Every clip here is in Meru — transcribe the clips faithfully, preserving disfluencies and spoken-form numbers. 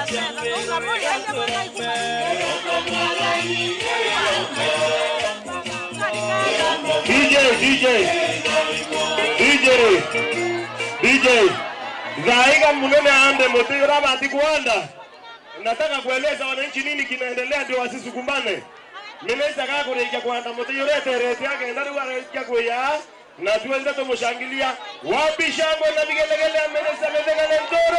D J, D J, D J, D J, thaiga munene ande muti uria bati kuanda. Nataka kueleza wananchi nini kinaendelea ndio wasisukumane. Minista gakurikia kuanda muti uria eterete agenda riu arikia kuya. Na tuweze tumushangilia. Wapi shangwe na vigelegele ya Minister Mithika Linturi?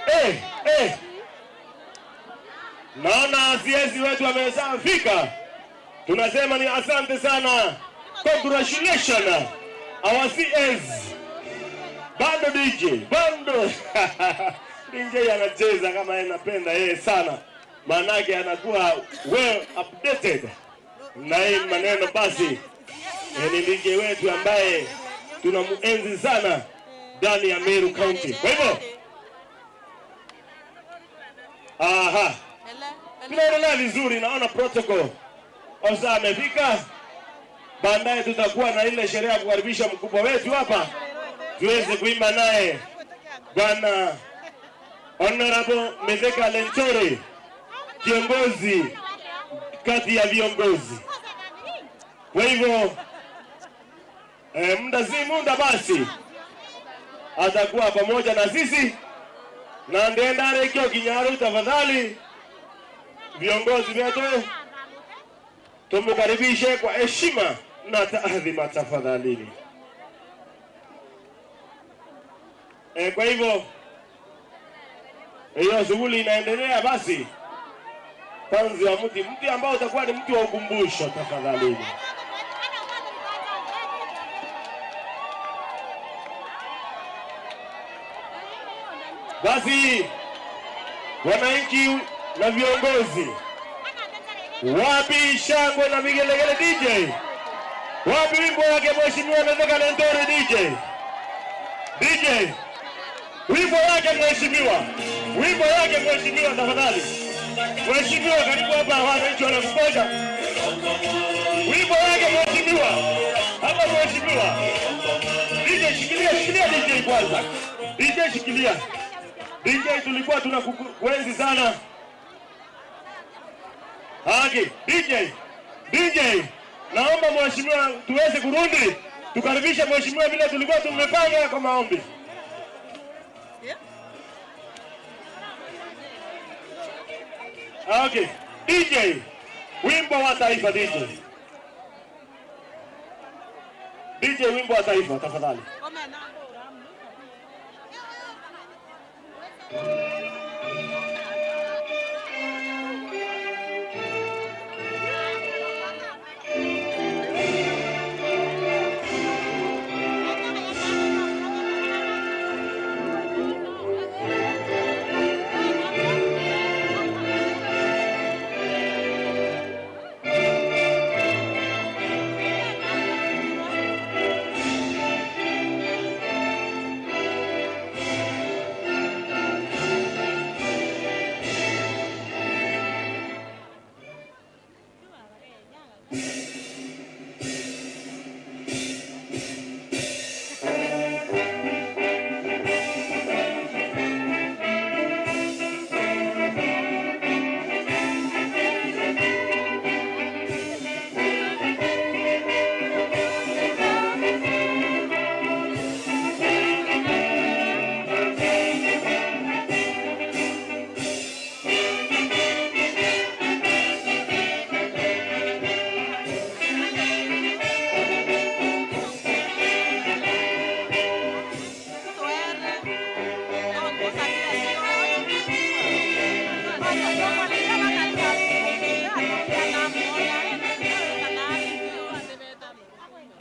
Eh, eh. Naona C S wetu ameshafika. Tunasema ni asante sana. Congratulations, our C S. Bando D J, bando. D J anacheza kama yeye anapenda yeye sana. Maanake anakuwa well updated na hii maneno basi. Eh, ni D J wetu ambaye tunamuenzi sana ndani ya Meru County. Kwa hivyo, aha. Tunaendelea vizuri, naona protocol officer amefika. Baadaye tutakuwa na ile sherehe ya kukaribisha mkubwa wetu hapa. Tuweze kuimba naye. Bwana Honorable Mithika Linturi, kiongozi kati ya viongozi. Kwa hivyo, eh, muda si muda basi atakuwa pamoja na sisi. Na ndenda rikio kinya riu, tafadhali, viongozi wetu, tumukaribishe kwa heshima na taadhima, tafadhalini. Eh, kwa hivyo, hiyo shughuli inaendelea basi. Kwanza mti, mti ambao utakuwa ni mti wa ukumbusho, tafadhalini. Basi, wananchi na viongozi, wapi shangwe na vigelegele, D J? Wapi wimbo wake Mheshimiwa Mithika Linturi, D J? D J, wimbo wake mheshimiwa. Wimbo wake mheshimiwa, tafadhali. Mheshimiwa, karibu hapa, wananchi wanakungoja. Wimbo wake mheshimiwa. Hapa mheshimiwa. D J, shikilia, shikilia D J kwanza. D J, shikilia. D J, tulikuwa tunakuenzi sana. Haki, D J, D J, naomba mheshimiwa tuweze kurudi, tukaribishe mheshimiwa vile tulikuwa tumepanga kwa maombi. Okay, D J, wimbo wa taifa, D J. D J, wimbo wa taifa, tafadhali.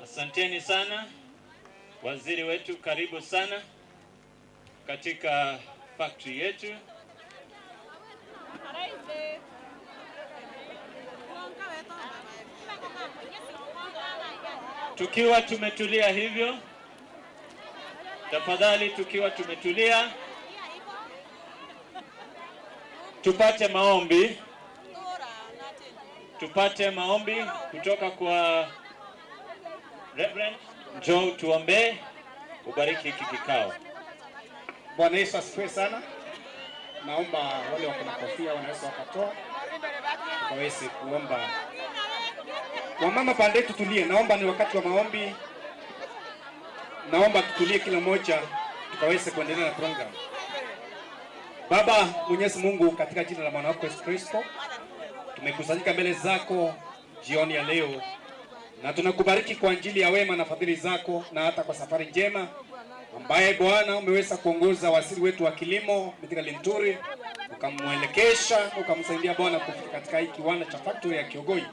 Asanteni sana. Waziri wetu, karibu sana katika factory yetu. Tukiwa tumetulia hivyo, tafadhali, tukiwa tumetulia, tupate maombi. Tupate maombi kutoka kwa Reverend. Njoo tuombee, ubariki hiki kikao. Bwana Yesu asifiwe sana. Naomba wale wako na kofia wanaweza wakatoa, tukaweze kuomba. Wamama pande, tutulie. Naomba ni wakati wa maombi. Naomba tutulie kila mmoja, tukaweze kuendelea na program. Baba Mwenyezi Mungu, katika jina la Mwana wako Yesu Kristo, tumekusanyika mbele zako jioni ya leo, na tunakubariki kwa ajili ya wema na fadhili zako, na hata kwa safari njema ambaye Bwana umeweza kuongoza waziri wetu wa kilimo, Mithika Linturi, ukamwelekesha, ukamsaidia Bwana kufika katika hii kiwanda cha factory ya Kiogoi.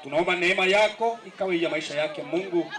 Tunaomba neema yako ikawe ya maisha yake, Mungu,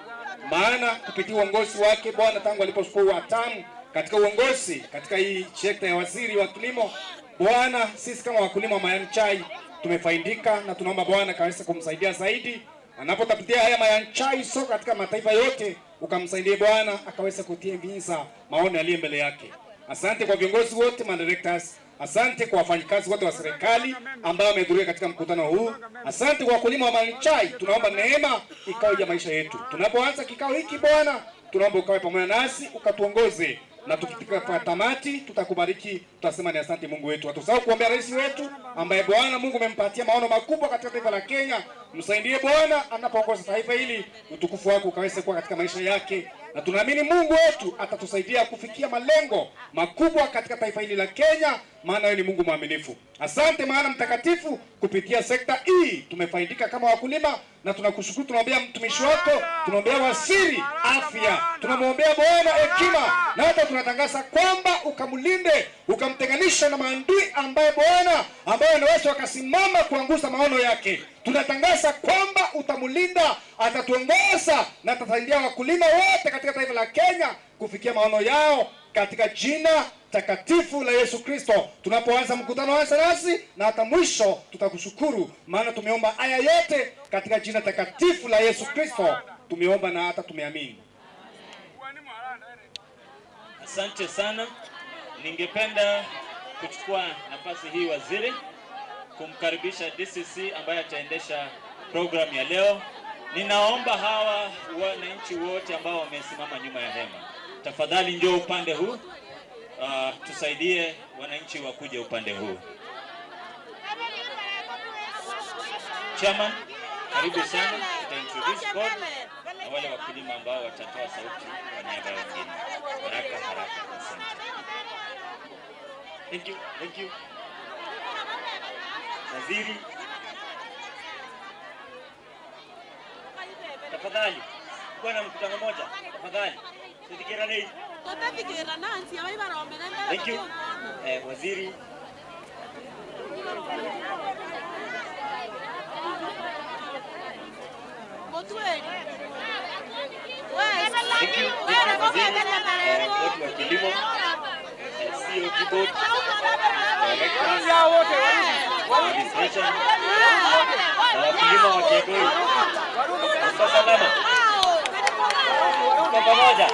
maana kupitia uongozi wake Bwana, tangu alipochukua hatamu katika uongozi katika hii sekta ya waziri wa kilimo, Bwana, sisi kama wakulima wa majani chai tumefaidika, na tunaomba Bwana kaweze kumsaidia zaidi anapotafutia haya majani chai soko katika mataifa yote, ukamsaidie Bwana akaweze kutia vinza maono yaliyo mbele yake. Asante kwa viongozi wote, ma directors. Asante kwa wafanyikazi wote wa serikali ambao wamehudhuria katika mkutano huu. Asante kwa wakulima wa majani chai. Tunaomba neema ikawe ya maisha yetu. Tunapoanza kikao hiki Bwana, tunaomba ukawe pamoja nasi, ukatuongoze, na tukifika kwa tamati tutakubariki, tutasema ni asante Mungu wetu. Hatusahau kuombea rais wetu ambaye Bwana Mungu umempatia maono makubwa katika taifa la Kenya. Msaidie Bwana anapoongoza taifa hili, utukufu wako ukaweze kuwa katika maisha yake, na tunaamini Mungu wetu atatusaidia kufikia malengo makubwa katika taifa hili la Kenya, maana wewe ni Mungu mwaminifu. Asante maana mtakatifu, kupitia sekta hii tumefaidika kama wakulima, na tunakushukuru. Tunaombea mtumishi wako, tunaombea waziri afya, tunamwombea Bwana hekima, na hata tunatangaza kwamba ukamlinde, ukamtenganisha na maadui ambaye Bwana, ambaye wanaweza wakasimama kuangusha maono yake. Tunatangaza kwamba utamlinda, atatuongoza na atasaidia wakulima wote katika taifa la Kenya kufikia maono yao katika jina takatifu la Yesu Kristo. Tunapoanza mkutano, anza nasi na hata mwisho tutakushukuru, maana tumeomba haya yote katika jina takatifu la Yesu Kristo. Tumeomba na hata tumeamini. Asante sana. Ningependa kuchukua nafasi hii, waziri, kumkaribisha D C C ambaye ataendesha program ya leo. Ninaomba hawa wananchi wote ambao wamesimama nyuma ya hema, tafadhali njoo upande huu. Ah, tusaidie wananchi wakuje upande huu. Chairman, karibu sana. Tuta introduce board na wale wakulima ambao watatoa sauti kwa niaba ya wengine. Haraka, haraka. Asante. Thank you, thank you. Waziri. Tafadhali, kuwa na mkutano moja, tafadhali. Tuthikirane. Tutathikirana, nsia bai baromere mbere. Thank you. Eh, waziri. Mutweri. Thank you. Thank you, waziri. Eh, watu wa kilimo. C O G board, directors, administration, na wakulima wa Kiegoi. Mko salama? Mko pamoja?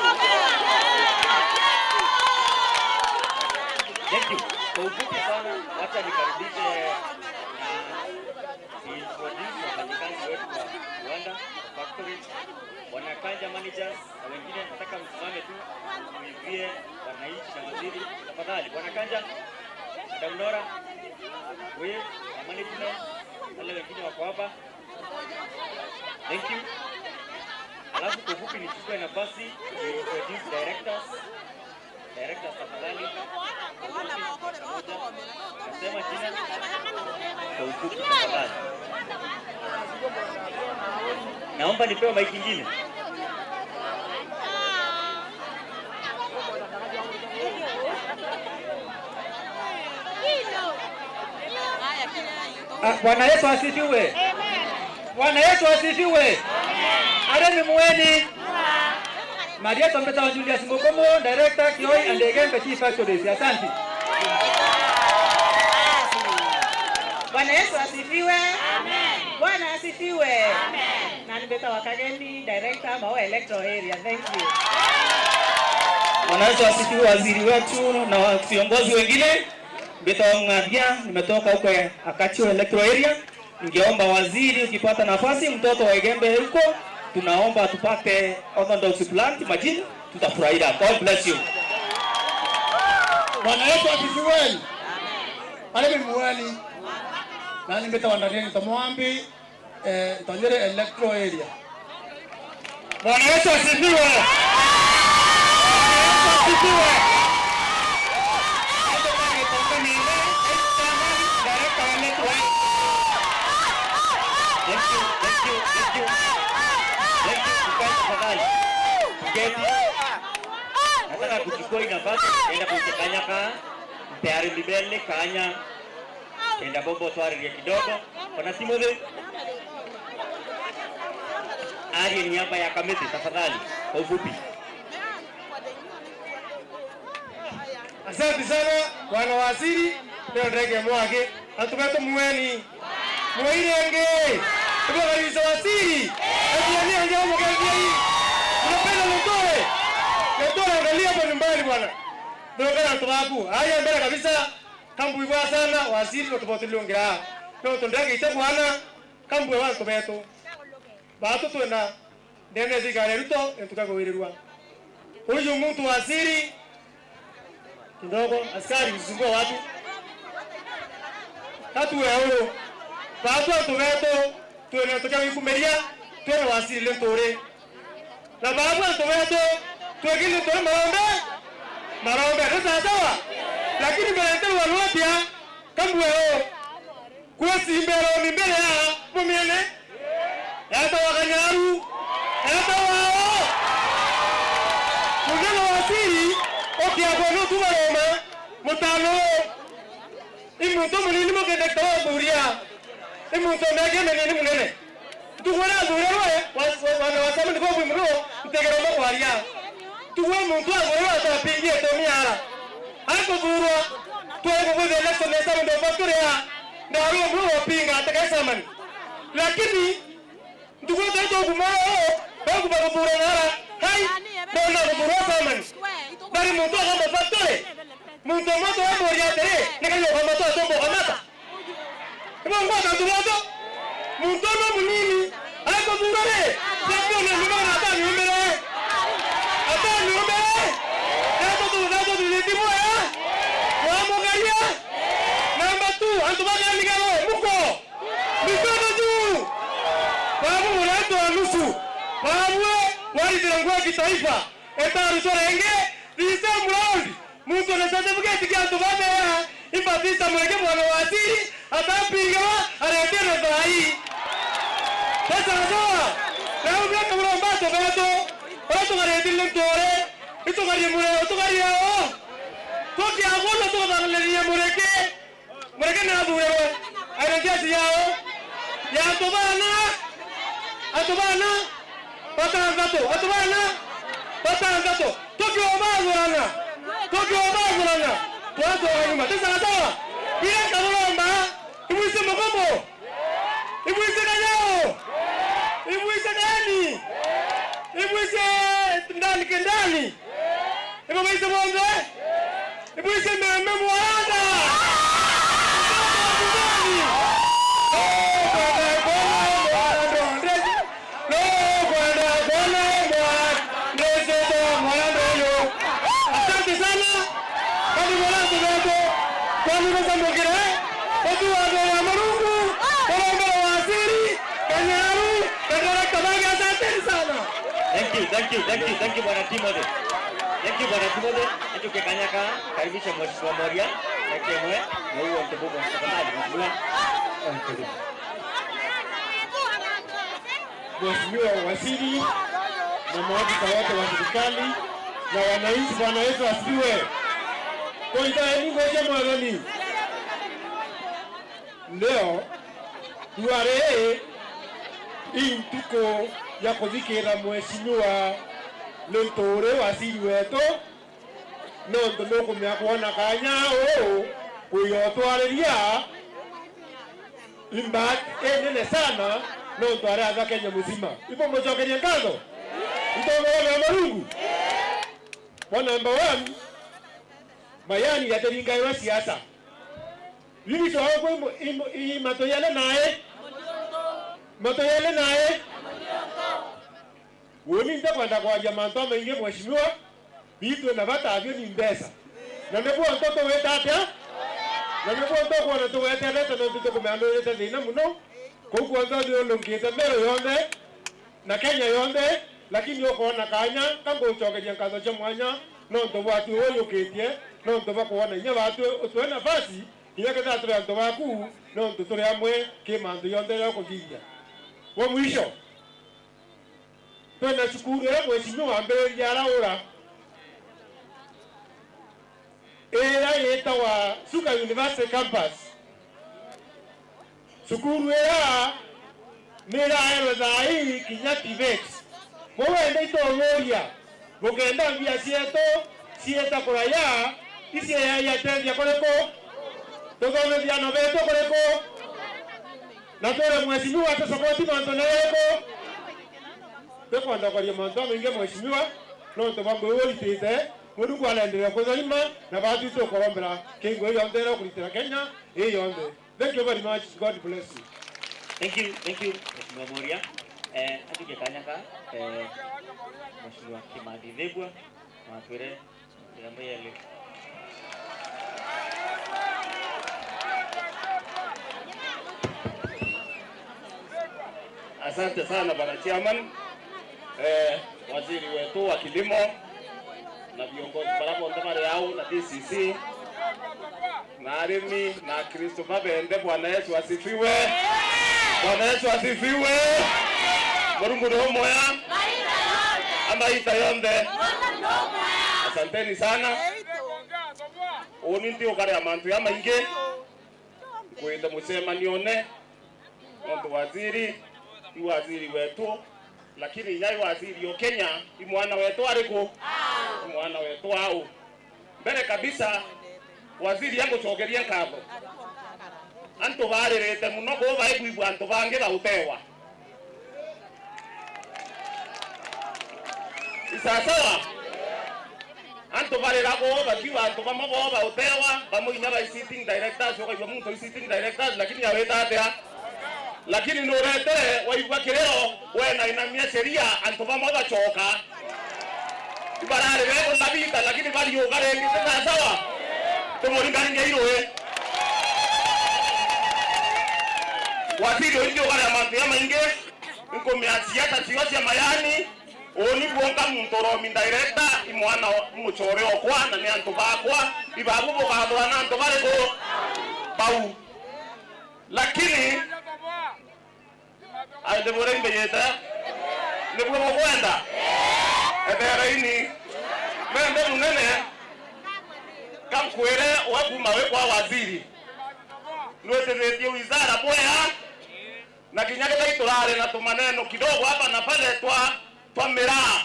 Thank you. Kwa ufupi sana, wacha nikaribishe, uh, ni introduce wafanyikazi wetu wa kiwanda, factory, wanakanja managers, na wengine. Nataka msimame tu, muimbie wananchi na waziri. Tafadhali, Bwana Kanja, Madam Nora, we, na management, wale wengine wako hapa. Thank you. Alafu kwa ufupi nichukue nafasi ni introduce directors. Directors, tafadhali. Nasema jina kwa ufupi, tafadhali. Naomba nipewe mic ingine. Ah, Bwana Yesu asifiwe. Bwana Yesu asifiwe. Arimi mweni. Marietwa mbetagwa Julius Mukumu, director Kioi and Igembe Tea Factories. Asante. Bwana Yesu asifiwe. Amen. Bwana asifiwe. Amen. Na mbetagwa Kageni, director Maua Electoral Area. Thank you. Bwana Yesu asifiwe, waziri wetu na wa-, viongozi wengine. Mbetagwa Ng'athia, nimetoka huko Akachio Electoral Area. Ningeomba waziri, ukipata nafasi, mtoto wa Igembe huko, tunaomba tupate orthodox plant majini, tutafurahia. God bless you. Bwana Yesu asifiwe. Ari ni mueni. Nani mbitagwa Daniel Ntomwambi, eh, Ntonyere Electoral Area. Bwana Yesu asifiwe. Bwana Yesu asifiwe. Thank you, thank you, thank you. Thank you, mkae tafadhali. Keti. Nataka kuchukua hii nafasi, naenda kuchekanyaka, mpeare mbele kanya. Kenda bombo twaririe kidogo. Bwana Timothy. Arie niaba ya kamiti, tafadhali, kwa ufupi. Asante sana, bwana waziri, leo ndege mwage. Antu betu mueni. Mueni ange. Ibo kabisa waziri. Atiani ange wa mugenzi hii. Unapenda mtoe. Mtoe angalia hapo nyumbani bwana. Ndio kana watu wako. Haya mbele kabisa. Kambuigwa sana, waziri, no tubotu liungira. No tundege ite bwana, kambue wantu betu. Batu twina ndene thirikari ya Ruto, nitukaguirirwa. Uyu muntu waziri, kidogo, askari kusumbua watu. Katu wewe, batu antu betu, twina tukia wikumiria, twina waziri Linturi. Na babu antu betu, twikiri turi marombe, marombe, ni sawa sawa. Lakini mbere nteru wa nuatia, kambue o, kwesi mbere ni mbere ya mumiene, eta wa Kanyaru, eta wao. Munene wa siri, okia kwa nutu maroma, mutano. I muntu munini mukendekta wa kuria. I muntu miaka minini munene. Ntuku iria athurirwe, wa-, wa-, wana wa Samueli kwa bwi muno, ntegera umwe kwaria. Ntuku iria muntu athurirwe atapingie tomiara. Akuthurwa, twari kubuthia election ya Samueli ndo factory ya, ndarua muno wapinga atakae Samueli. Lakini, ntuku iria tukumara, bakuba kuthura ng'ara, hai, ndona kuthurwa Samueli. Ndari muntu agamba factory. Muntu umwe twamuria atiri, ni kaiyo kamata atomba ukamata? Ibo ngwata antu bonthe. Muntu umwe munini, akuthuura ri, ndekwona antu magana atano umbere. Atano umbere. Ndeto tu, ndeto tu, ni timu ya. Wamugaria. Number two, antu bakanigaro, muko. Mikono juu. Babu muretwa nusu. Babu waritira nguo ya kitaifa. Etaru torenge, the same round. Muntu na certificate kia antu bathea, ibatisa mweke mwana wa asiri, atapingawa, aretire thai. Pesa sawa. Na umia kabura mbato beto. Ora tugaretire ntore. Itugarie mure, tugarie o. Tukia gono tugathangaleria mureke. Mureke na athuurwe. Aina njeshi yao. Ya antu bana. Antu bana. Batanthatu. Antu bana. Batanthatu. Tukiobathurana. Tukiobathurana. Twatwara nyuma. Ti sawa sawa? Bila karuromba. Imwise mugomo. Imwise kanyao. Imwise kani. Imwise ndani kendani. Ibo baise bonthe? Ibo baise meme mwana? Nukwenda kwona mwana ndonde. Nukwenda kwona mwana. Ndesete mwana ndoyo. Asante sana. Kani mwana tubeto. Kwani basa mugire? Otu wa mbere ya Murungu. Kwa mbere wa asiri. Kanyaru. Kanyaru kabange. Asante sana. Thank you, thank you, thank you, thank you, Bwana Timothy. Thank you, Bwana Timothy. Nituke kanya ka, karibisha Mheshimiwa Moria, dakika imwe, na huo ndio bubu mtazamaji, Mheshimiwa. Mheshimiwa Waziri na maafisa wote wa serikali na wananchi, Bwana Yesu asifiwe. Kwa idhaa ya Mungu ya Mwathani. Leo, tuare, ii ntuku ya kuthikira Mheshimiwa Linturi, waziri wetu, nontu nukumenya kwona kanya uu kwiyotwariria imbati inene sana, nontu ari atha Kenya muzima. Ibo mucokerie ngatho? Itongeria mea Murungu. Kwa number one, Mayani yatiringairwa siasa. Bibi cwao kwi mu-, i mu-, i matu yele nae. Matu yele nae. Uni ntakwenda kwaria mantu amaingi, mheshimiwa. Bitu na bata abio ni mbeca. Na nibwonto tugwita atia? Na nibwonto ukwona tugwete mbeca nontu tukumeanurite thina muno. Kuu kwonto ni undu nkite Meru yonthe na Kenya yonthe, lakini ukoona kaanya ka ngucokeria nkatho cia mwanya nontu bwatu uyukitie, nontu bwa kwona inya batu utue nafasi, kinya kethira turi antu baku, nontu turi amwe ki mantu yonthe ja kuthithia. Bwa mwisho, twina cukuru iria mheshimiwa ambiririe araura, iria yitagwa Chuka University Campus. Cukuru iria ni iraerwe thaa ii kinya TVET. Mwe wende ituthuria, bukenda mbia cietu ciita kuraya, icieyagia tethia kuriku? Tuthomithia ana betu kuriku? Na twire mheshimiwa atusapoti mantu na yeko? Tukwenda kwaria mantu jamaingi mheshimiwa, nontu bwa ngugi uritite, Murungu arenderea kutharima, na batu tukurombera ki ngugi yonthe iria ukuritira Kenya ii yonthe. Thank you very much. God bless you. Thank you, thank you, Mheshimiwa Moria. Eh, atuke kanya ka, eh, Mheshimiwa Kimani Thibwa, na atwire, atwire mweyele. Asante sana, Bwana Chairman. Eh, waziri wetu wa kilimo na viongozi baria bonthe bari au na D C C, na arimi na Akristo babende, Bwana Yesu asifiwe. Bwana Yesu asifiwe. Murungu ni umwe a maita yonthe. Asanteni sana. Uni nti ukarea mantu ya maingi, nkwite mucemanione, nontu waziri i waziri wetu, lakini inya i waziri o Kenya, i mwana wetu ariku? I mwana wetu au. Mbere kabisa, waziri, angucokerie nkatho. Antu baririte muno kuu baikwigua antu bangi bautewa. Isasawa? Antu barira kuu bakiuga antu bamwe bo bautewa, bamwe inya bai sitting directors, ukaigua muntu ai sitting directors, lakini awita atia? Lakini nuretire waigua kiriro, we nainamia sheria, antu bamwe bacoka. Ibarari bekunthabita, lakini bariuka ringi, ti sasawa? Tumuringaringe irui. Waziri uyu ndiugaria mantu jamaingi, nkumia siasa cio cia mayani, uni bwonka muntu uromi director, i mwana wa mucore okwa, na ni antu bakwa, ibabu bukathura na antu bariku? Bau. Lakini, ai, ndi buria imbijite? Nibwo bukwenda? Etereini. Mende munene, kankwire, we kuma wi kwa waziri, nwitithitie wizara bwea, na kinya kethira iturari na tumaneno kidogo hapa na pale twa, twa miraa.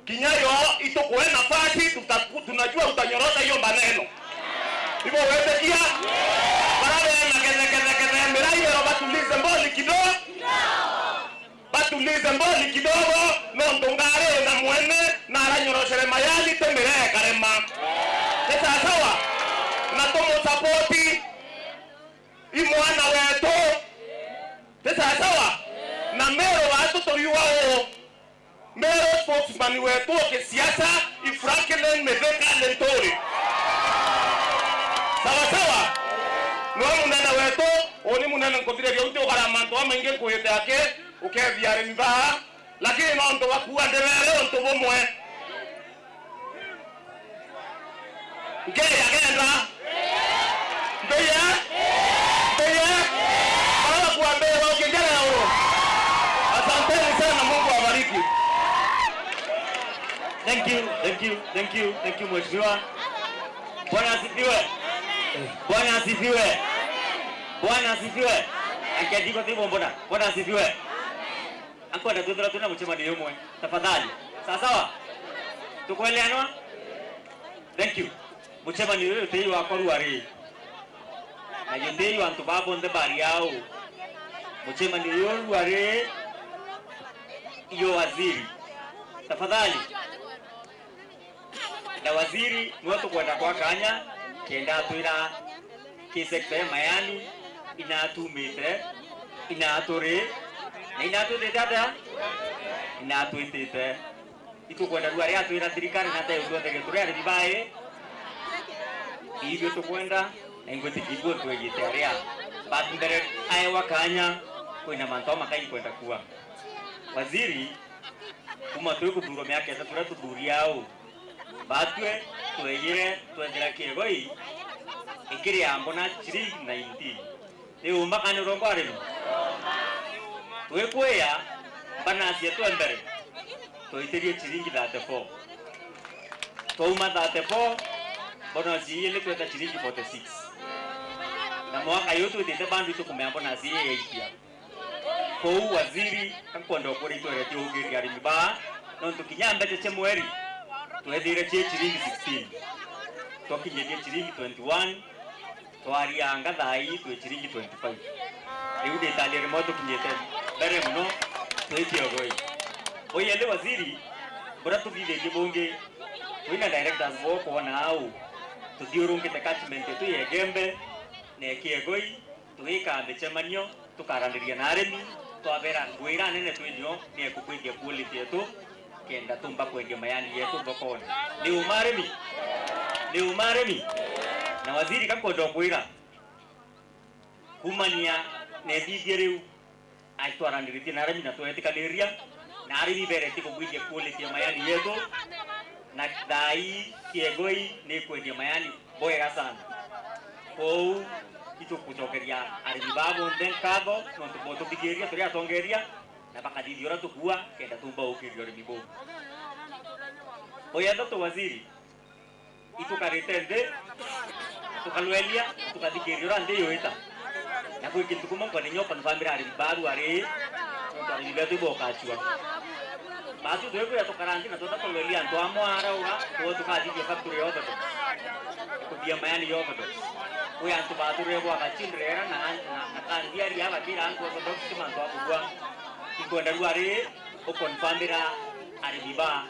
Kinya yo itukue nafasi, tutaku-, tunajua utanyorosha hiyo maneno. Hivyo uweze kia? Baada ya na kethe, kethe, kethe, miraa iyo batulize mboli kidogo. Batulize mboli kidogo, nontu ngari na mwene na aranyoroshere mayani, ti miraa ikarema. Ni sasawa? Na tumusapoti, i mwana wetu. Ti sasawa? Na Meru batu turiuga uu, Meru spokesman wetu wa kisiasa i Franklin Mithika Linturi. Sawa sawa? Niwe munene wetu, uni munene nkuthireria uti ugara mantu amaingi nkwite aki, ukethia arimi baa, lakini nontu bakua ndirere untu bumwe. Nkeya kenda. Nkeya. Nkeya. Bara kuambia wao kijana ya oro. Asanteni sana, Mungu awabariki. Thank you, thank you, thank you, thank you, Mheshimiwa. Bwana asifiwe. Bwana asifiwe. Bwana asifiwe. Akadiko tibo mbona. Bwana asifiwe. Ankwenda twithira twina mucemanio umwe. Tafadhali. Sawa sawa? Tukweleanwa? Thank you. Mucemanio uyu ti wakwa rua ri. Na giti antu baa bonthe bari au. Mucemanio uyu rua ri iyo waziri. Tafadhali. Na waziri, niwe tukwenda kwa kanya, kenda atwira ki sector ya mayani, inatumite, inaturi, na inatwitite atia? Inatwitite. Itukwenda rua ria atwira thirikari na tayutwethege turi arimi bai. Ibio tukwenda, na ingwitikia ibio twegite aria. But mbere aewa kanya, kwina mantu amakai nkwenda kuuga. Waziri, kuma twikuthurwa miaka itatu iria tuthuria au, batwe twejire twethira Kiegoi ikiri ya mbona ciringi nineteen. Ni uma kana ni urongo arimi? Twikwia, mbanasi yetu ya mbere twaitirie ciringi thirty-four. Twauma thirty-four, bonus iili tweta ciringi forty-six. Na mwaka uyu twitite bado itukumea bonus ii yaitia. Kwou waziri, nkwenda ukwira itweretie ukiria arimi baa, nontu kinya mbeca cia mweri twethire cie ciringi sixteen. Twakinyirie ciringi twenty-one, twarianga thaa ii twi ciringi twenty-five. Riu nditalia rimwe tukinyite mbere mono twi Kiegoi. Boyeli waziri, buria tuthithitie bungi, twina directors bo kwona au, tuthiurungite catchment yetu ya Igembe na Kiegoi, tugika micemanio, tukaraniria na arimi, twabera ngwira nene twinio ni ekukwithia quality yetu, kenda tumba kwendia mayani yetu thokone. Ni uma arimi? Ni uma arimi? Na waziri, ka nkwenda ukwira, kumania na ithithia riu, atwaraniritie na arimi na twetikaniria, na arimi beretie kugwithia quality ya mayani yetu, na thaa ii Kiegoi ni kwendia mayani bwega sana. Kwou itugucokeria arimi baa bonthe nkatho nontu botuthigiria turi atongeria, na bakathithia uria tukuuga kenda tumba ukiria urimi buu. Uya thatu waziri, itukarite nthi, tukalwelia, tukathikiria uria nthi yuita. Na kwi kintu kumwe nkwenda nyo confirmira arimi baaru ari, nontu arimi betu ibokachua. Batu twikwira tukara nthi na twenda kulwelia antu amwe arauga, tuwe tukathithia factory ya Orthodox. Kuthia mayani ya Orthodox. Kwi antu baturire bwa gachindrera na, na, na kandiari ya bakira antu Orthodox ti mantu a kugua. Inkwenda rua ri ukonfamira arimi baa.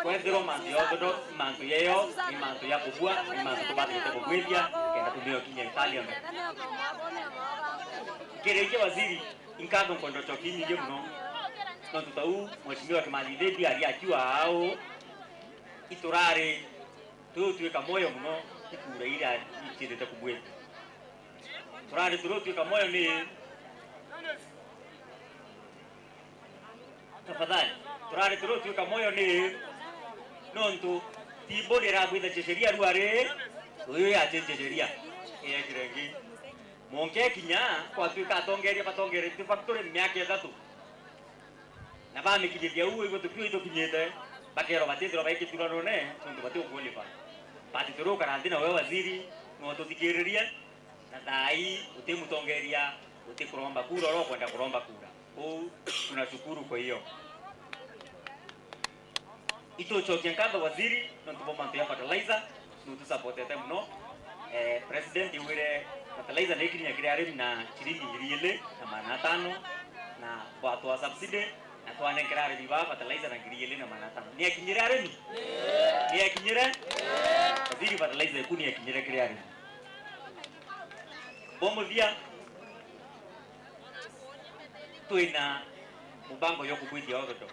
Kwethirwa mantu ya Orthodox, mantu yeyo, ni mantu ya kubua, ni mantu tubatirite kugwithia, kenda tumio kinya Italian. Kirikia waziri, inkatho nkwenda ucokia inyingi mono. Nontu tau Mheshimiwa Kimathi Thedi ari akiuga au, iturari turutwika moyo mono, ikura iria iciendete kubwithia. Turari turutwika moyo ni Tafadhali, turari turutwika moyo ni nontu ti bodi irabwithagia sheria rua ri, uyu yachenjia sheria. Iyekire ingi. Monke kinya kwatwika atongeria batongeretie factory miaka ithatu. Na bamikinyithia uu igwe tukio itukinyite, bakerwa batithirwa baikituranone nontu bati qualify. But turukara nthi nawe waziri, no tuthikiririe, na thaa ii uti mutongeria, uti kuromba kura, uria ukwenda kuromba kura. Uu, tunashukuru kwa hiyo. Itucokia nkatho waziri, nontu bwa mantu ya fertilizer, nutusupportete mono. Eh, president iwire fertilizer ni ikinya kiri arimi na ciringi ngiri ili na magana atano, na bwatwa subsidy, na twanenkera arimi ba fertilizer na ngiri ili na magana atano. Ni akinyire arimi? Ni akinyire? Waziri, fertilizer iku ni akinyire kiri arimi. Bwa muthia, twina mubango yo kubwithia Orthodox.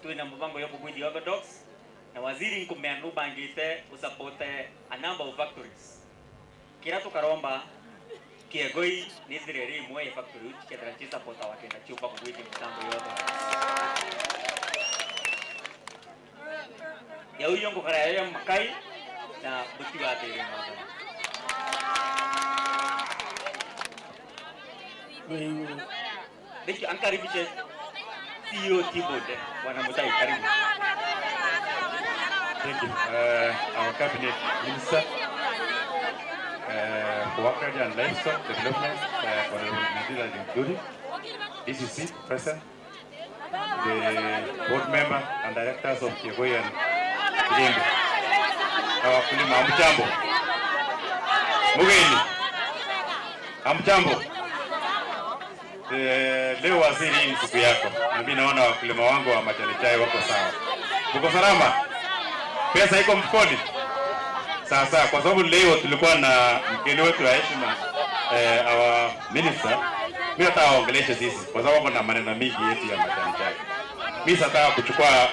Twina mubango yo kubwithia Orthodox, na waziri nkumea nubangite usapote a number of factories. Kira tukaromba, Kiegoi ni njira iri imwe ya factory iu cikethira cisapotawa kenda ciumba kubwithia mitambo ya Orthodox. Yau iyo ngukara yayo ya makai na mutigathire mwathani. Thank you. Ankaribishe C E O T-Board, Bwana Mutai, karibu. Thank you. Uh, our cabinet minister, uh, for agriculture and livestock development, uh, Honorable Mithila Linturi, D C C present, the board member and directors of Kiegoi and Kigembe. Na wakulima, hamjambo? Mugeni, hamjambo? Eh, leo waziri, hii ni siku yako. Na mimi naona wakulima wangu wa majani chai wako sawa. Mko salama? Pesa iko mfukoni? Sawa sawa, kwa sababu leo tulikuwa na mgeni wetu wa heshima, eh, our minister. Mimi nataka aongeleshe sisi, kwa sababu kuna maneno mingi yetu ya majani chai. Mimi sitaka kuchukua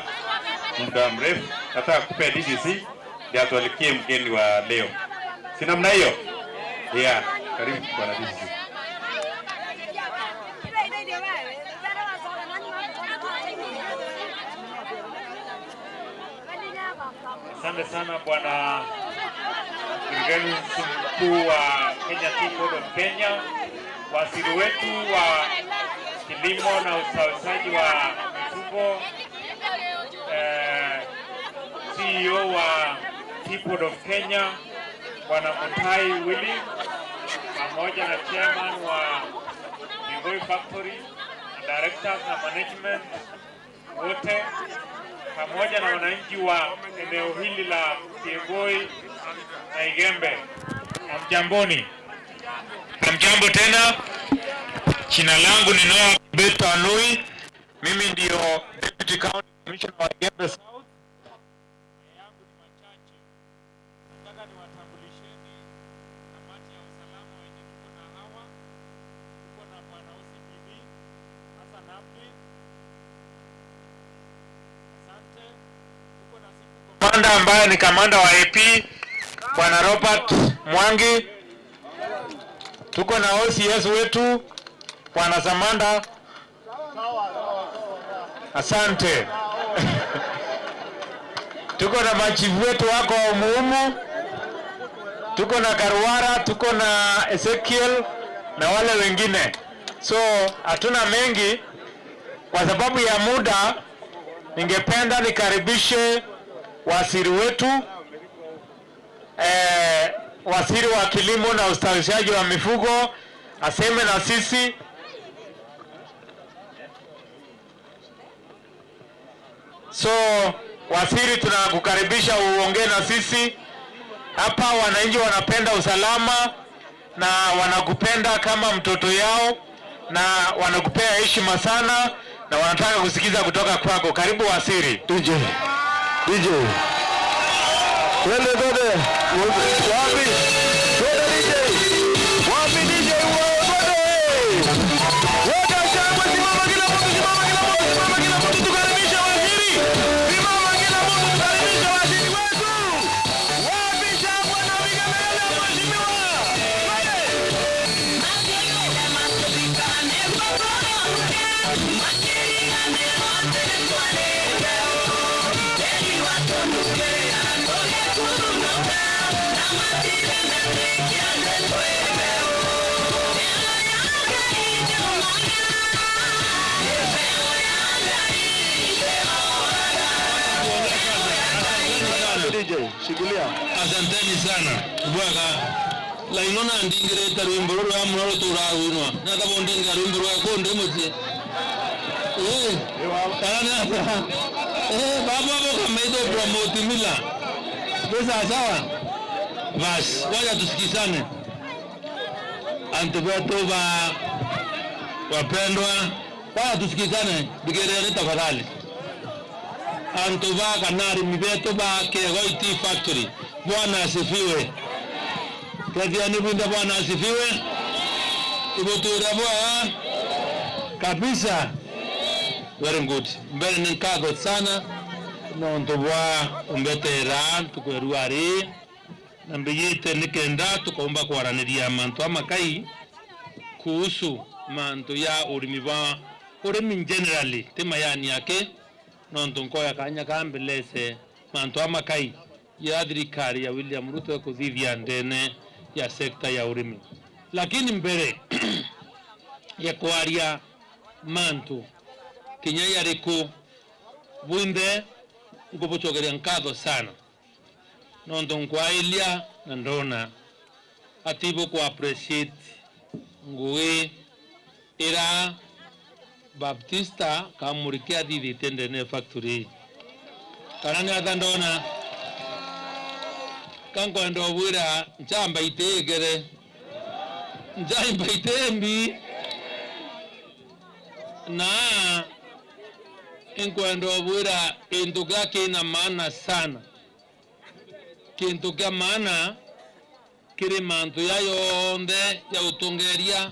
muda mrefu, nataka kupea D C C Ndio atualikie mgeni wa leo. Si namna hiyo? Yeah, karibu bwana D C. Asante sana bwana mkurugenzi mkuu wa Kenya Tea Board of Kenya, waziri wetu wa kilimo na ustawishaji wa mifugo, eh, C E O wa Tea Board of Kenya, Bwana Mutai Willy, pamoja na chairman wa Migoi Factory, na directors na management wote, pamoja na wananchi wa eneo hili la Migoi na Igembe. Hamjamboni. Hamjambo tena. Jina langu ni Noah Beto Anui. Mimi ndio Deputy County Commissioner wa Igembe South. Yangu ni machache. Nataka niwatambulisheni kamati ya usalama wenye tuko na hawa. Tuko na Bwana O C P D, Hassan Abdi. Asante. Tuko na Civil Commander ambaye ni kamanda wa A P, Bwana Robert Mwangi. Tuko na O C S wetu, Bwana Samanda. Asante. Tuko na machifu wetu wako umuumu. Tuko na Karuara, tuko na Ezekiel na wale wengine. So, hatuna mengi. Kwa sababu ya muda, ningependa nikaribishe waziri wetu, eh, waziri wa kilimo na ustawishaji wa mifugo, aseme na sisi. So, waziri, tunakukaribisha uongee na sisi. Hapa wananchi wanapenda usalama na wanakupenda kama mtoto yao na wanakupea heshima sana na wanataka kusikiza kutoka kwako. Karibu waziri. D J. D J. Twende, twende. Wapi? Twende D J. Wapi D J? Wewe twende. Weka shangwe, simama kila mtu, simama kila mtu, simama kila mtu, tukaribishe waziri. Simama kila mtu, tukaribishe waziri wetu. Wapi shangwe na vigelegele, mheshimiwa? Twende. D J, shikilia. Asanteni sana. Bwaga. Laino nandingirite rwimbo ruru rwa muno ruturaa rwinwa. Naka bondingira rwimbo rwa kundi mucii. Eh. Kana ni ata? Eh, baba boka maitho promote mila. Ni sawa sawa? Basi, wacha tusikizane. Antu betu ba wapendwa, wacha tusikizane, thikiriani tafadhali. Antu ba kana arimi betu ba Kegoi Tea Factory, Bwana asifiwe. Kethiani bwinthe, Bwana asifiwe. Ibutwire bwega kabisa. Very good. Mbere ni nkatho sana nontu bwa umbeteera ntuku ya ruari, na mbijite nikenda tukaumba kwaraniria mantu amakai kuhusu mantu ya urimi bwa urimi generally, ti mayani yake, nontu nkoya kanya ka mbelese mantu amakai ya thirikari ya William Ruto ikuthithia ndene ya sekta ya urimi. Lakini mbere ya kwaria mantu kinya yariku, bwinthe nkubucokeria nkatho sana, nontu nkwailia na ndona ati buku appreciate ngugi ira Baptista Kamurikia athithite ndene ya factory ii. Kana ni ata ndona? Ka nkwenda ubwira, njamba iti igere. Njamba iti mbi. Na inkwenda ubwira kintu kia kina maana sana. Kintu kia maana kiri mantu ya yonthe ya utongeria,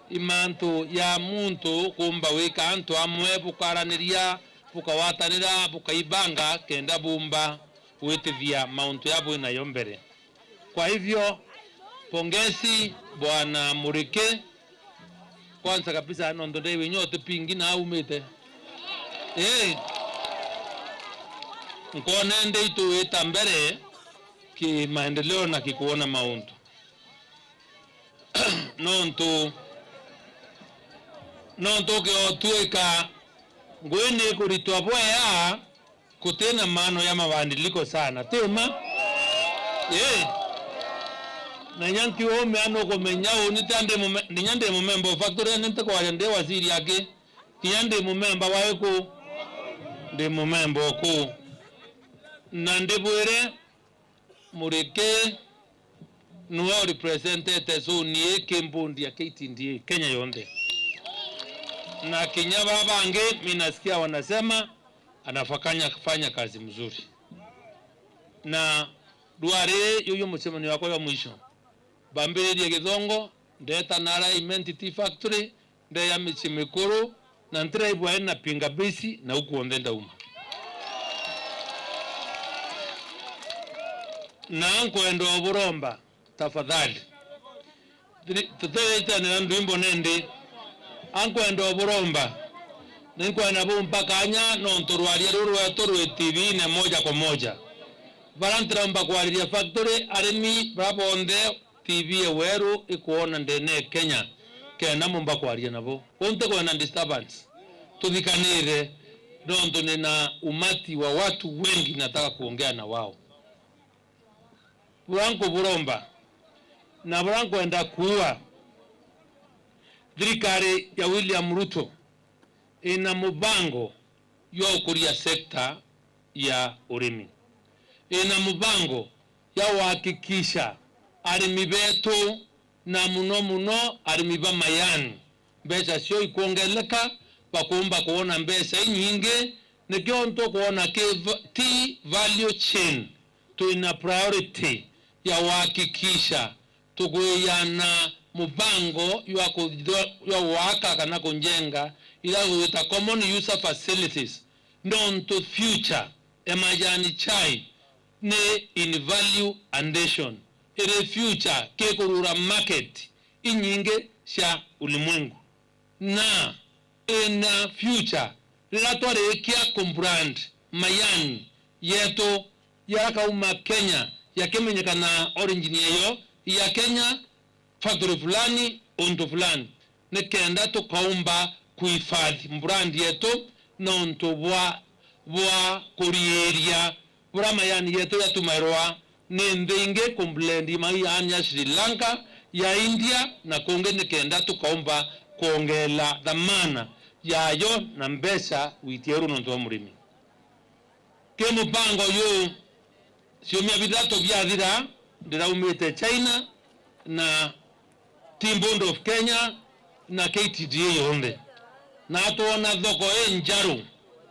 i mantu ya muntu kumba wika antu amwe, bukaraniria, bukawatanira, bukaibanga kenda bumba gwitithia mauntu ya bwi nayo mbere. Kwa hivyo, pongezi Bwana Muriki, kwanza kabisa nontu ndaiwe inya utipingi na aumite. Ii, nkwona indi ituwita mbere ki maendeleo na ki kwona mauntu. Nontu, nontu ukiotwika ngui ni ikuritwa bwea, guti na maano ya mabadiliko sana. Ti ma? Ii. Na inya ntiumea nukumenya uni tia ndi mume-, inya ndi mumemba o factory, ni ntikwaria ndi waziri aki. Kinya ndi mumemba wa iku, ndi mumemba oku. Na ndibwire, Muriki niwe urepresentete zone ii ki mbundi ya K T D A Kenya yonthe. Na kinya baa bangi, mi nasikia wanasema anafanya, fanya kazi mzuri. Na rwari yuyu mucemanio wakwa jwa mwisho, mbambiririe Githongo, ndeta nara Imenti Tea Factory, ndeya micii mikuru, na ntiraigua ina pinga bisi, na u kwonthe ndauma. Na nkwenda uburomba, tafadhali. Thiri-, tutiritanira ndwimbo nindi. Ankwenda uburomba. Ninkwenda bumpa kanya nontu rwaria ruru rwetu rwi T V-ine moja kwa moja. Bara ntiromba kwariria factory, arimi bara bonthe T V ya Weru ikwona ndene ya Kenya, kenda mumba kwaria nabo. Uu ntikwenda disturbance. Tuthikanire, nontu nina umati wa watu wengi nataka kuongea na wao. Buria nkuburomba, na buria nkwenda kuuga, thirikari ya William Ruto ina mubango jwa gukuria sekta ya urimi. Ina mubango ya kuhakikisha arimi betu, na muno muno arimi ba majani, mbeca cio ikwongeleka, bakumba kwona mbeca inyingi. Nikio ntukwona ki va-, tea value chain, twina priority ya kuhakikisha tukwiyana mubango jwa ku-, jwa gwaka kana kunjenga ila gwita common user facilities, nontu future ya majani chai ni in value addition, iri future kikurura market inyingi cia ulimwengu. Na ina future, riria twarikia kubrand majani yetu yakauma Kenya, yakimenyekana origin yayo ya Kenya, factory fulani, untu fulani, nikenda tukaumba kuhifadhi brand yetu nontu bwa, bwa kuriiria buria majani yetu yatumairwa ni nthi ingi kublend majani ya Sri Lanka, ya India na kungi, nikenda tukaumba kwongela thamana yayo na mbeca witia uru nontu bwa murimi. Ki mubango uyu, ciumia bithatu biathira, ndiraumite China na Tea Board of Kenya na K T D A yonthe, na twona thoko injaru,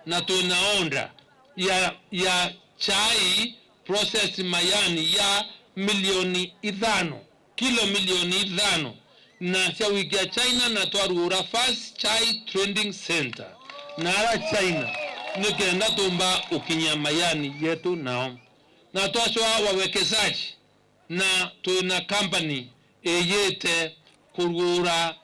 na twina order ya, ya chai process majani ya milioni ithano, kilo milioni ithano, na cia wikia China, na twaruura first chai trading center na ara China, nikenda tumba ukinyia majani yetu nao. Na twacwa wawekezaji, na twina company iyite kuruura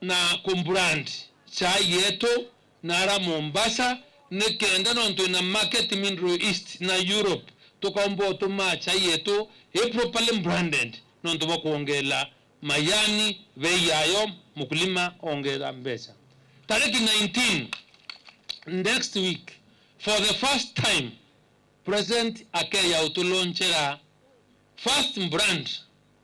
na kubrand chai yetu na ara Mombasa, nikenda nontu ina market Middle East na Europe, tukaumba utuma chai yetu i properly branded nontu bwa kwongela majani bei yayo, mukulima ongera mbeca. Tariki nineteen, next week, for the first time, President akeya utulonchera first brand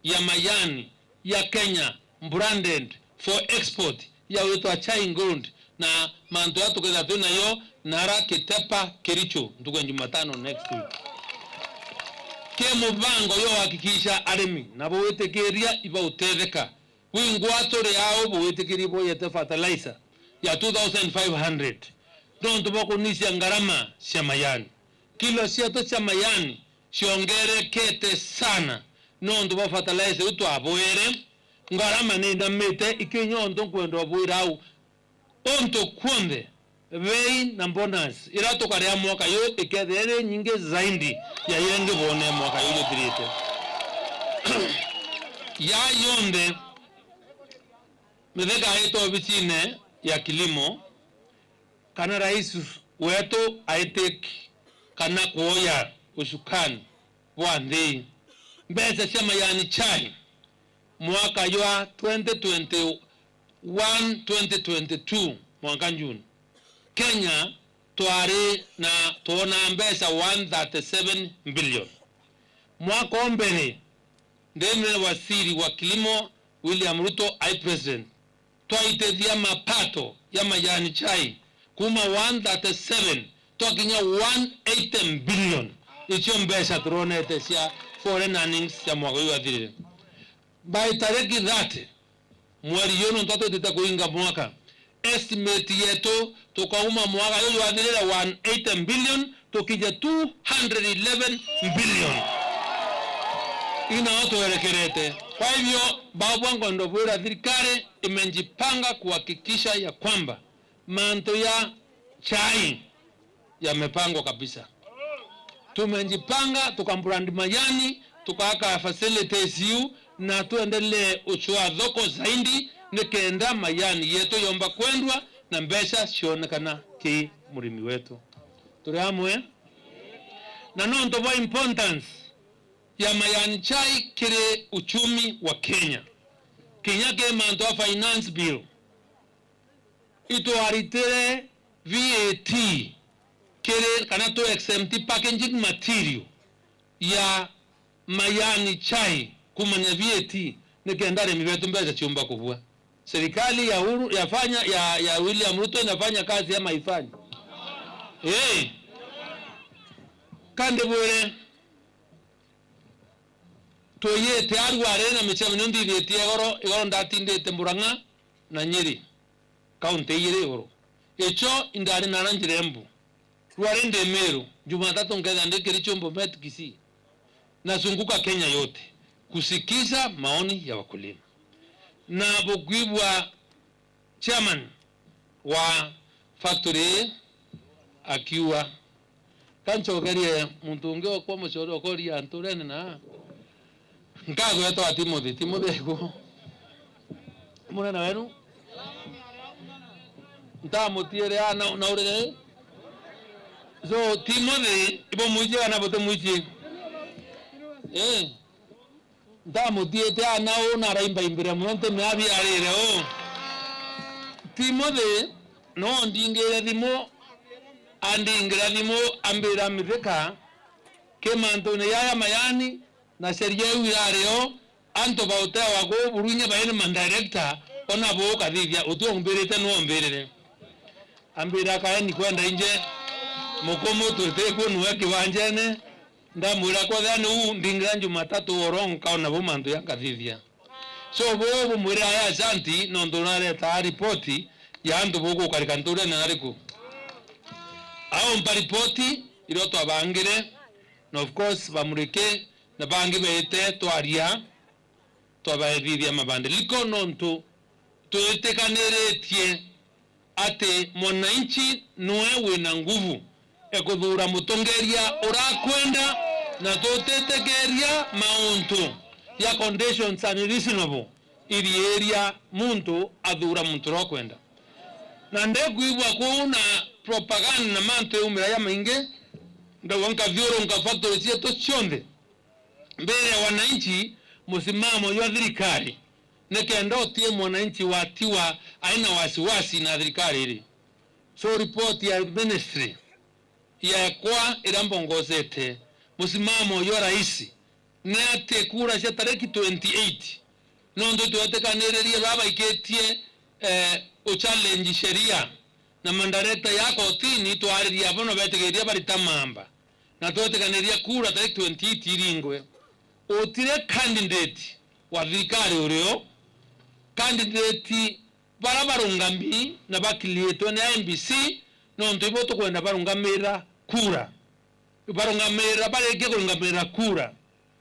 ya majani ya Kenya, branded for export, ya gwitwa Chai Gold, na mantu aa tukethira twi nayo nara Kitepa, Kericho, ntuku ya Jumatano next week. Ki mubango yo kuhakikisha arimi na bwitikiria ibautetheka. Bwingwa turi au bwitikirie bwoyete fertilizer ya two thousand five hundred nontu bwa kunisia ngarama cia majani. Kilo cietu cia majani ciongerekete sana nontu bwa fertilizer iu twabwere. Ngarama ni inamite, ikio inya untu nkwenda ubwira au, untu kwonthe bei na bonus iria tukaria mwaka uyu ikethira iri nyingi zaidi ya iria ingi bone mwaka uyu juthirite. Ya yonthe, Mithika aitwa obisine ya kilimo, kana rais wetu aitiki kana kuoya ushukani bwa nthi, mbeca cia majani chai mwaka jwa twenty twenty-one, twenty twenty-two, mwanka June, Kenya twari na, twona mbeca one thirty-seven billion. Mwaka o mbere, ndene waziri wa kilimo William Ruto ai president, twaitithia mapato ya majani chai kuma one thirty-seven twakinya one eighty billion. Icio mbeca turonete cia foreign earnings cia mwaka uyu wathirire. By tariki thirty mweri uyu, nontu twitite kuinga mwaka, estimate yetu tukauma mwaka uyu wathirire one eighty billion, tukije two hundred eleven billion. Inao twerekerete. Kwa hivyo, baba, ngwenda bwira thirikari imejipanga kuhakikisha ya kwamba mantu ya chai yamepangwa kabisa. Tumejipanga, tukabrand majani, tukaaka facilities iu, na tuendelee uchwa thoko zaidi, nikenda majani yetu yomba kwendwa na mbeca cionekana ki murimi wetu. Turi amwe? Na nontu bwa importance ya majani chai kiri uchumi wa Kenya, kinya ki mantu a finance bill, itwaritire V A T kiri, kana tu exempt packaging material ya majani chai kumania V A T, nikenda arimi betu mbeca ciumba kubua. Serikali ya Uhuru yafanya, ya, ya William Ruto inafanya kazi ama haifanyi? Eh. Kandi bwire, twiyite arware na micemanio nthithitie igoro, igoro ndatindite Murang'a na Nyeri, kaunti ijiri iguru. Icio indari nara njira Embu. Rwari ndi Meru, Jumatatu nkethira ndi Kericho, Bomet, Kisii. Nazunguka Kenya yote kusikiza maoni ya wakulima. Na bukwigua chairman wa factory ii akiuga, kancokerie muntu ungi okwa mucore okoria nturene na nkagwetwa Timothy. Timothy eku? Munene wenu? Ntamutiire ana na urire. So, Timothy, ibo mwichie kana buti mwichie? Eh. Ntamutiite ana uu na araimba imbire mono, ntimea biarire uu. Timothy no ndingire thimu, andingira thimu, ambira, Mithika, ki mantune yaya mayani na sheria iu irari o, antu bautewa kuu Burunye baini ma director, ona buu ukathithia, uti umbirite, nu umbirire. Ambira, kaeni kwenda inje, mukumu twitiku nue kiwanjene. Ndamwira, kwethira ni uu ndingira Jumatatu oro nkaona bu mantu ya nkathithia. So, buu bumwire aya asanti, nontu nareta ripoti ya antu bugukarika nturene nariku. Aumpa ripoti irio twabangire, na of course, bamuriki na bangi beete twaria, twabaethithia mabandiliko, nontu twitikaniritie ati mwananchi nue wina nguvu ekuthuura mutongeria urakwenda, na tutitikiria mauntu ya conditions unreasonable iriiria muntu athuura muntu uria ukwenda. Na ndikwigua kuu na propaganda na mantu yaumira jamaingi, ndauga nkathiurunka factory cietu cionthe, mbere ya wananchi musimamo jwa thirikari, nikenda utie mwananchi watiwa aina wasiwasi na thirikari iri. So, report ya ministry yekwa iria mbongozete, musimamo jwa rais ni ati kura cia tariki twenty-eight, nontu twetikaniririe babaikitie, eh, uchallenge sheria na mandirector ya kotini, twariria abo na betikiria barita mamba. Na twetikaniria kura tariki twenty-eight iringwe. Utire candidate wa thirikari urio, candidate bara barungami na bakiliitwe ni I E B C, nontu ibo tukwenda barungamira kura. Barungamira, barikia kurungamira kura,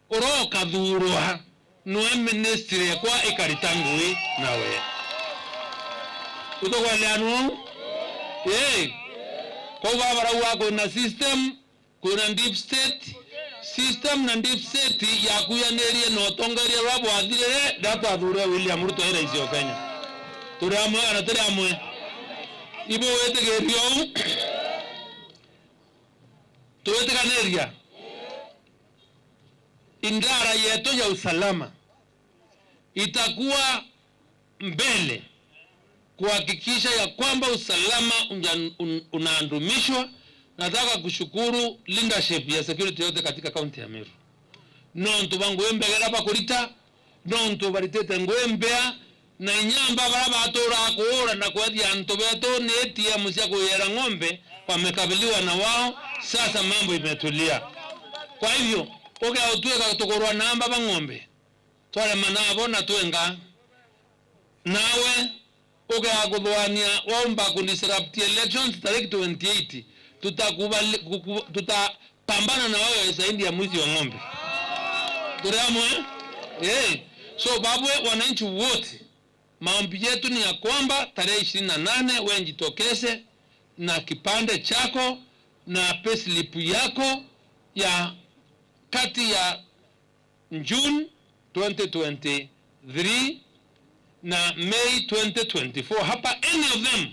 uria ukathuurwa nwe ministry ekwa ikarita ngugi nawe. Utukwendea nu? Ii. Kwou babarauga kwina system, kwina deep state. System na deep state yakuyanirie na utongeria buria bwathirire riria twathuurire William Ruto e rais o Kenya. Turi amwe kana turi amwe? Ibu witikiria uu? Twitikaniria? Idara yetu ya usalama itakuwa mbele kuhakikisha ya kwamba usalama unja-, un-, unadumishwa. Nataka kushukuru leadership ya security yote katika kaunti ya Meru. Nontu bwa ngugi mbega iria bakurita, nontu baritite ngugi mbea, na inya amba baria baturaa kuura na kwethia antu betu ni A T M cia kuyera ng'ombe wamekabiliwa na wao. Sasa mambo imetulia. Kwa hivyo, ugeutwika tukurwa na amba ba ng'ombe, twarema nabo na twenga. Nawe ugeakuthuania waumba ku disrupt elections tarehe twenty-eight, tutakubali, kuku-, tutapambana na wewe zaidi ya mwizi wa ng'ombe. Turi amwe? Eh. So, Babwe, wananchi wote, maombi yetu ni ya kwamba tarehe ishirini na nane we jitokeze na kipande chako na payslip yako ya kati ya June twenty twenty-three na May twenty twenty-four. Hapa any of them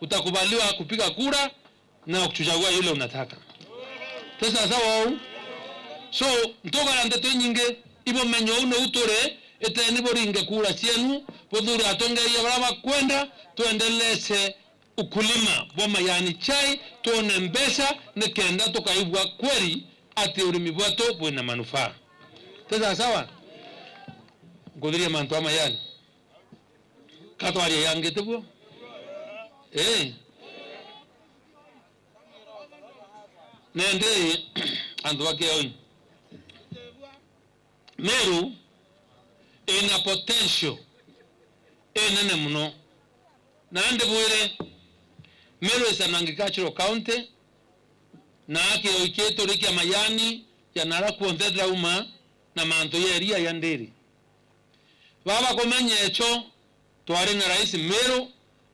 utakubaliwa kupiga kura na kuchagua yule unataka. Ti sawa sawa uu? So, ntugara ndeto inyingi, ibumenye uu niu turi, iteni buringe kura cienu, buthure atongeria baria bakwenda, twendeleze ukulima bwa majani chai, twone mbeca, nikenda tukaigua kweli ati urimi bwetu bwina manufaa. Ti sawa sawa? Nkuthirie mantu a majani. Ka twaria yangi tiguo? Ii. Nandi antu ba Kiaoi, Meru ina potential inene mono. Na ndibwire, Meru is an agricultural county, na Kiaoi kitu ri kia majani ja nara kwonthe tirauma na mantu ja iria ja ndiri. Baba kumenya echo, twari na rais Meru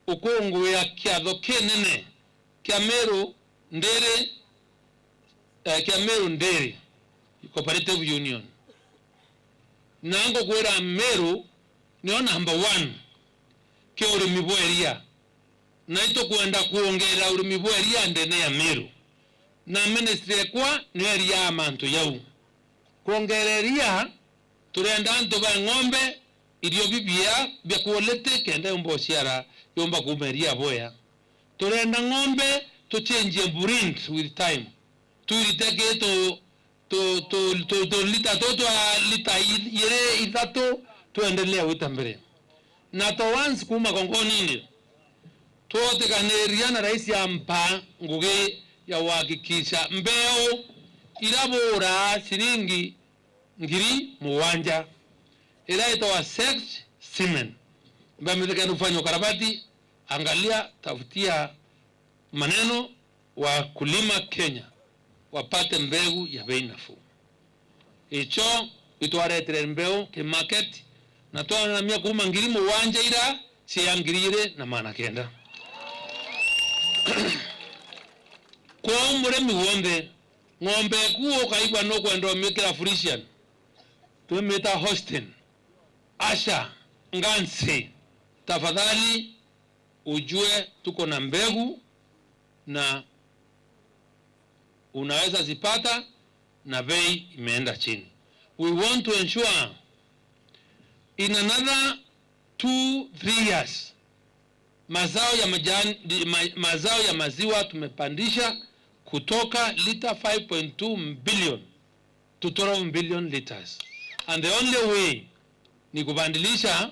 ukunguia kiatho kinene kia Meru Ndiri, eh, kia Meru Ndiri Cooperative Union. Na ngukwira Meru niyo number one ki urimi bwa iria, na itukwenda kwongerera urimi bwa iria ndene ya Meru, na ministry ekwa niyo iriaa mantu jau. Kwongerera iria, turenda antu ba ng'ombe irio bibia bia quality kenda yumba uciara, yumba kuuma iria bwea. Turenda ng'ombe tuchenjie breed with time. Tuirite ki tu, tu, tu, tu, tu lita tu twa lita i-, iri ithatu, tuendelee gwita mbere. Na to once kuuma kongonini, twotikaniria na rais ampa ngugi ya kuhakikisha mbeu ira buraa ciringi ngiri mugwanja, ira itagwa sex semen, mbamithikene kufanya ukarabati, angalia, tafutia maneno wakulima Kenya wapate mbegu ya bei nafuu. Icho itwaretire mbeu ki market, na twanamia kuuma ngiri mugwanja ira cia ngiri iri na magana kenda. Kwou murimi wonthe, ng'ombe eku ukaigua nukwenda umikira Frisian, twimita Holstein, Ayrshire, Guernsey, tafadhali ujue tuko na mbegu na unaweza zipata na bei imeenda chini. We want to ensure in another two, three years, mazao ya majani, ma-, mazao ya maziwa tumepandisha kutoka lita five point two billion to twelve billion liters. And the only way ni kubadilisha,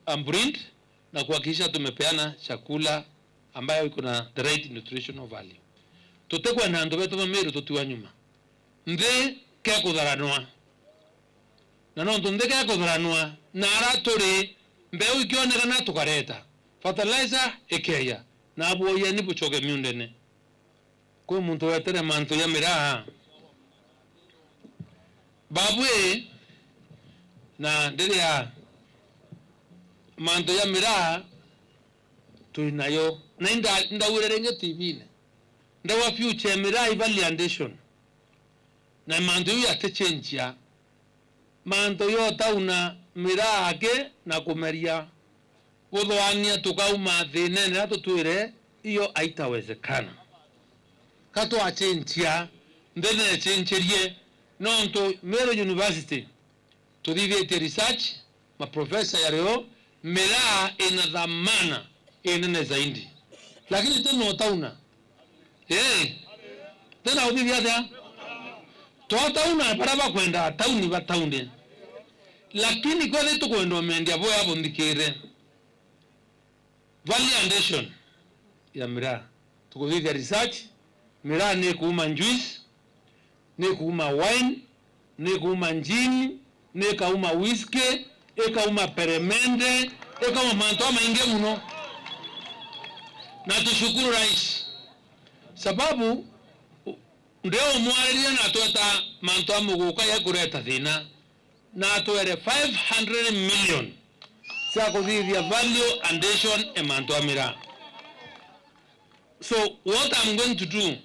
um, breed na kuhakikisha tumepeana chakula ambayo iko na the right nutritional value. Tutikwenda antu betu ba Meru tutiwa nyuma. Nthi kekutharanwa. Na nontu nthi kekutharanwa, na ara turi, mbeu ikionekana tukareta. Fertilizer ikeeja. Na abuoyeni bucoke miundene. Kwi muntu wetere mantu ja miraa? Babwi, na ndiria mantu ja miraa, twi nayo. Na inda-, ndaugire ringi T V-ini, ndauga future miraa i value addition. Na mantu jau yaticenjia. Mantu ya utauna miraa aki na kumeria, buthwania tukauma thiinene na tutwire, iyo haitawezekana. Ka twacenjia, nthi necenjirie, nontu Meru University tuthithitie research, maprofesa ya rio, miraa ina thamana inene zaidi. Lakini tena utauna. Ii. Tena uthithia atia? Twatauna baria bakwenda tauni bataune. Lakini kwethi tukwenda umendia boya bunthikire. Value addition ya miraa. Tukuthithia research, miraa ni kuuma juice, ni kuuma wine, ni kuuma gin, ni kauma whisky, ikauma peremende, ikauma mantu jamaingi muno. Na tushukuru rais, sababu ndio umwaririe na atweta mantu ja muguka ya kureta thina. Na atwere five hundred million cia kuthithia value addition e mantu ja miraa. So what I'm going to do,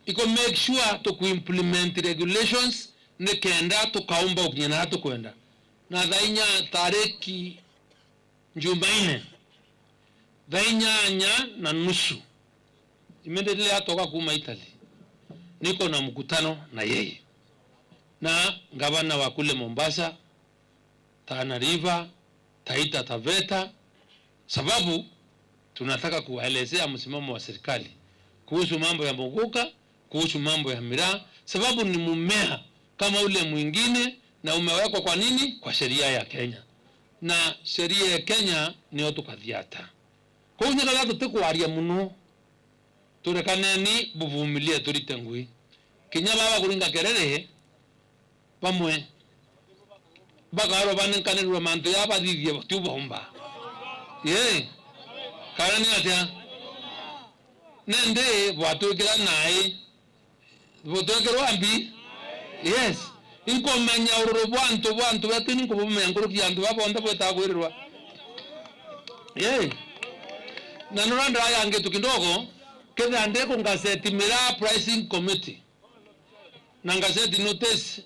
iko make sure to implement regulations nikenda tukaumba ukinya na tukwenda. Na thaa inya tariki Jumaine, thaa inyanya na nusu, immediately atoka kuuma Italy, niko na mkutano na yeye na gavana wa kule Mombasa, Tana River, Taita Taveta, sababu tunataka kuwaelezea msimamo wa serikali kuhusu mambo ya muguka, kuhusu mambo ya miraa, sababu ni mumea kama ule mwingine na umewekwa kwa nini? Kwa sheria ya Kenya. Na sheria ya Kenya niyo tukathiata. Kou nyakara tutikwaria muno, turekaneni buvumilie turite ngui. Kinya baba kuringa kerere, bamwe bakarwa banenkanirwe mantu ya bathithie tiu baumba. Ii, kana ni atia? Nandi bwatwikira nai, butwikirwa mbi? Yes. Inkumenya ururu bwa antu, bwa antu betu, ni nkubumenya nkuruki ya antu baba bonthe bwitaga kwirirwa. Ii. Na nura ndirayangitu kidogo, kethira ndiku ngazeti miraa pricing committee. Na ngazeti notice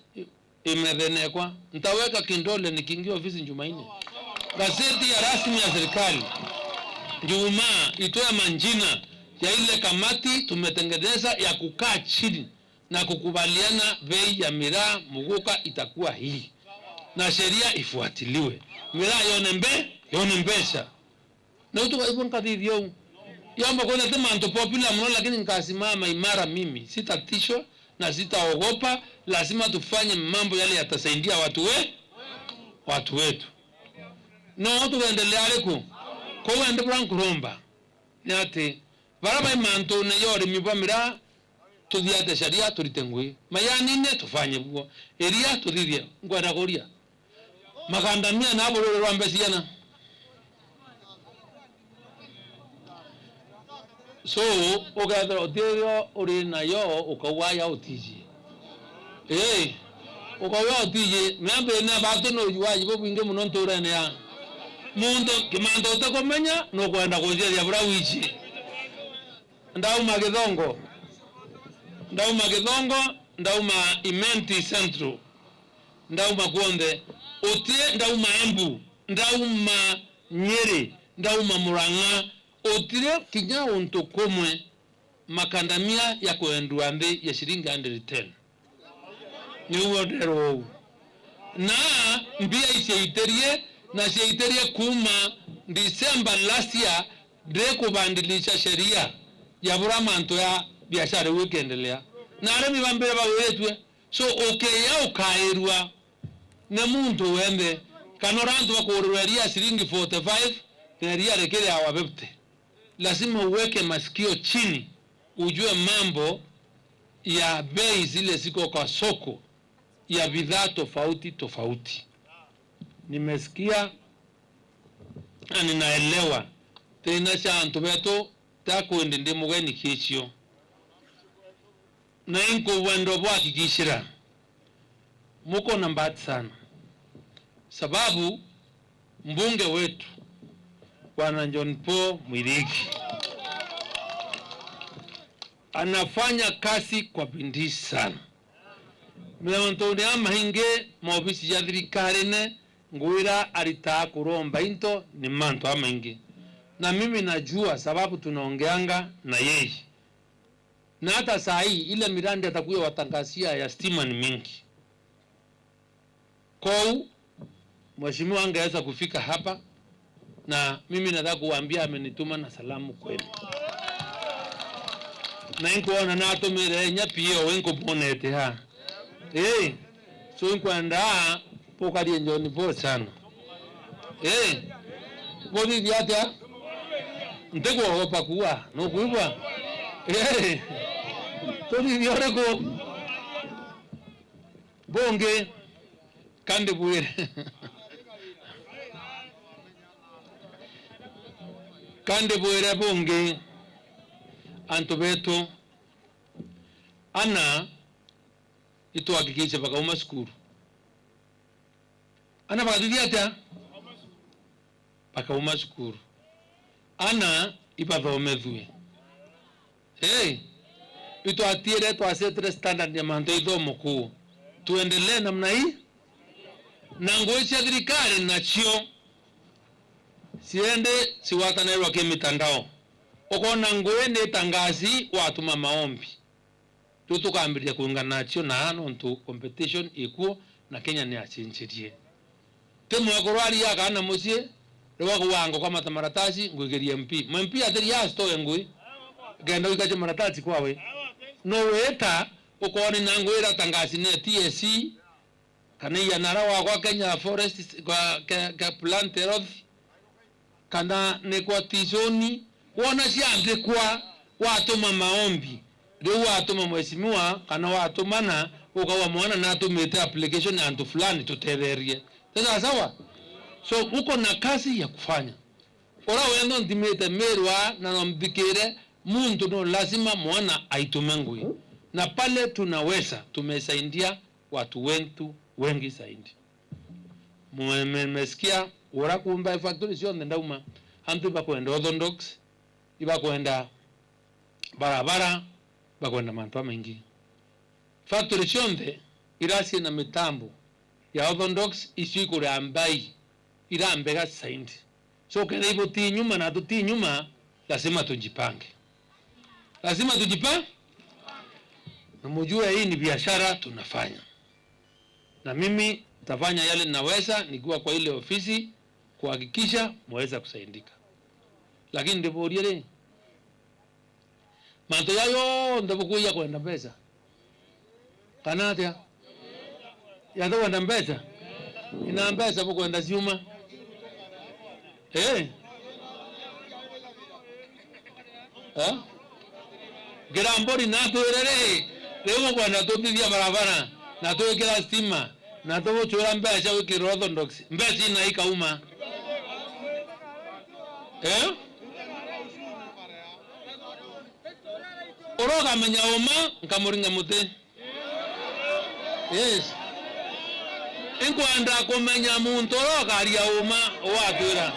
imethenekwa. Ntaweka kindole nikiingia ofisi Jumanne. Gazeti ya rasmi ya serikali. Jumaa, itoe majina ya ile kamati tumetengeneza ya kukaa chini na kukubaliana bei ya miraa muguka itakuwa hii. Na sheria ifuatiliwe. Miraa yone mbe-, yone mbeca. Na utuga ibo nkathithia uu. Yomba kwona ti mantu popular muno, lakini nkasimama imara mimi. Sitatishwa na sitaogopa. Lazima tufanye mambo yale yatasaidia watu we-, watu wetu. No tugendelea ariku? Kou endi bura nkuromba ni ati, baria bai mantune ya urimi bwa miraa, tuthiate sharia, turite ngui. Mayanine, tufanye buo. Iria, tuthithie. Nkwenda kuria. Makandamia na bururu rwa mbe ciana. So, ukethira utirio uri nayo, ukauga ya utiji. Ii, ukauga utiji. Miambi na batu no ujuaji bubwingi muno nturene ya muntu. Kimantu utikumenya, nukwenda kuciaria bura wiji. Ndauma Githongo. Ndauma Githongo, ndauma Imenti Central. Ndauma kwonthe. Utie, ndauma Embu, ndauma Nyeri, ndauma Murang'a. Utire kinya untu kumwe makandamia ya kwendua nthi ya ciringi hundred ten. Niu nderwa uu. Na mbia iciaitirie, na ciaitirie kuuma December last year, ndikubandilisha sheria ya bura mantu ya biashara iu ikiendelea. Na arimi ba mbere bawiritue. So, ukiya ukairua ni muntu wenthe, kana ura antu bakuurirwa iria ya ciringi forty-five, na iria rikiri awa fifty. Lazima uweke masikio chini, ujue mambo ya bei zile ziko kwa soko ya bidhaa tofauti tofauti. Nimesikia na ninaelewa thina cia antu betu, ta kwindi ndi mugeni kicio. Na inkuwendo bwakikishira muko na mbati sana, sababu mbunge wetu Bwana John Paul Mwirigi anafanya kazi kwa bidii sana. Mauntu jamaingi, maofisi ja thirikarine, ngugi iria aritaa kuromba into ni mantu jamaingi. Na mimi najua sababu tunaongeanga na yeye. Na hata saa hii, ile miradi atakuja watangazia ya stima ni mingi. Kou, mheshimiwa angeweza kufika hapa, na mimi nataka kuwaambia amenituma na salamu kwenu. Na inkwona natumire inya P A o inkumwonete ha. Eh, so inkwenda bukarie John Paul sana. Eh, buthithia atia? Ntikwogopa kuua, nukwigua? Eh, tuthithia uriku? Bungi, ka ndibwire, ka ndibwire bungi, antu betu, ana itwahakikishe bakauma cukuru. Ana bakathithia atia? Bakauma cukuru. Ana ibathomethue. Hey, itwatiire twasetire standard ya mantu ya ithomo kuu. Tuendelee namna hii. Na ngugi cia thirikari nacio ciende cigwatanairwa ki mitandao. Ukona ngugi ni tangazi watuma maombi. Riu tukambiriria kuungana nacio na nontu competition ikuo na Kenya ni acinjirie. Ti mwekuru aria akaana mucii, riu agwanga ukamata maratasi, ngwikirie M P. M P atiria astoe ngui, kenda uikache maratasi kwawe. No wita ukooni na ngui iria tangazi ne T S C, kana ianara wakwa Kenya Forest, kwa ke, ke plant health, kana ni kwa tizoni, wona ciandikwa, watuma maombi, riu watuma mheshimiwa, kana watumana, ukauga mwana natumite application ya antu fulani tutetherie. Ni sawa sawa? So, uko na kazi ya kufanya. Ura wendo ntimite mirwa na no mthikire, muntu no lazima mwana aitume ngui. Na pale tunaweza, tumesaidia watu wetu wengi zaidi. Mwe-, me-, mmesikia ura kuumba factory cionthe ndauma, antu ibakwenda orthodox, ibakwenda barabara, bakwenda mantu jamaingi. Factory cionthe iria ciina mitambo ya orthodox, icio ikuria mbai iria mbega zaidi. So, kethira ibuti nyuma na tuti nyuma, lazima tujipange. Lazima tujipa-, na mujue hii ni biashara tunafanya. Na mimi tafanya yale naweza nikiwa kwa ile ofisi kuhakikisha mweza kusaidika. Lakini ndiburie ri, mantu ya yonthe bukuija kwenda mbeca? Kana atia? Yathikwenda mbeca? Ina mbeca bukwenda ciuma? Eh? Eh? Ngira mburi natwire ri, riu bukwenda tuthithia barabara, na twikira stima, na tubuchura mbeca gwikira orthodox, mbeca ina ikauma? Eh? Uria ukamenya uma, nkamuringa muti. Yes. Inkwenda kumenya muntu uria ukaria uma ugwatwira.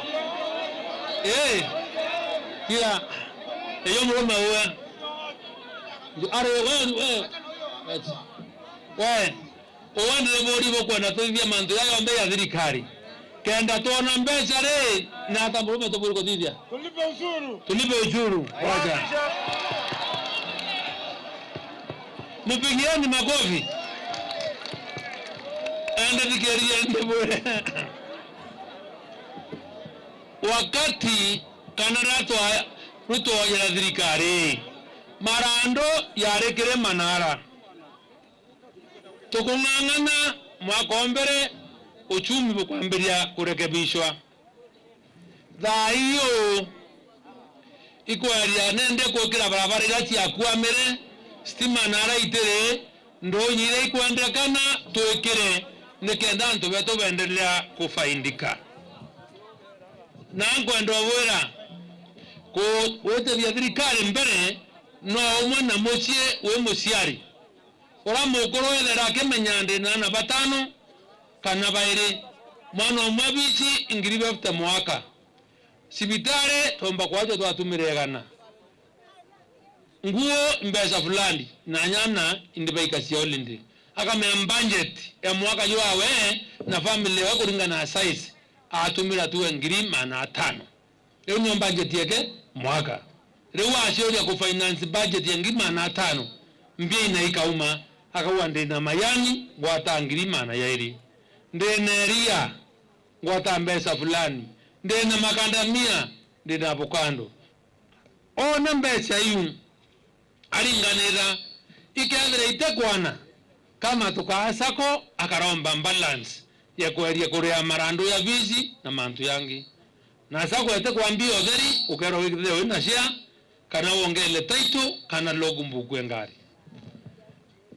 Eh. Kira. Eyo murume uwe. Ari we, we. We. Uwe ni buri bukwenda tuthithia mantu ya yonthe ya thirikari. Kenda twona mbeca ri, ni ata murume tuburi kuthithia? Tulipe ushuru. Tulipe ushuru. Wacha. Mpigieni makofi. Enda thikiriria ndibwire. Wakati kana ratwa, rutwoyera thirikari, marando yari kiri manara. Tukung'ang'ana mwaka o mbere, uchumi bukwambiria kurekebishwa. Thaa iu ikweria nende kwikira barabara iria ciakwamire, stima nara itiri, ndunyi iria ikwendekana twikire, nikenda antu betu beendelea kufaidika. Na nkwenda ubwira, ku-, gwitithia thirikari mbere no umwe na mucii wi muciari. Uria mukuru ethera akimenya ndi na aana batano kana bairi, mwana umwe abici ngiri fifty mwaka. Cibitari twomba kwajwa twatumire igana. Nguo mbeca fulani, na nyana indi baika cia holiday. Akamea budget ya mwaka jwawe na family yawe kuringana na size, atumira tu ngiri magana atano. Riu nio budget yake mwaka. Riu aciuria ku finance budget ya ngiri magana atano, mbia ina ikauma, akauga, "Ndina majani, ngwata ngiri magana jairi. Ndina iria, ngwata mbeca fulani. Ndina makandamia, ndina avocado." Oona mbeca iu, aringanira, ikethira itekwana, kama tukaa sacco, akaromba balance ya kweria kuria marandu ya fees na mantu jangi. Na sacco itikwambia utheri, ukerwa withire wina share, kana wongele title, kana logbook ya ngari.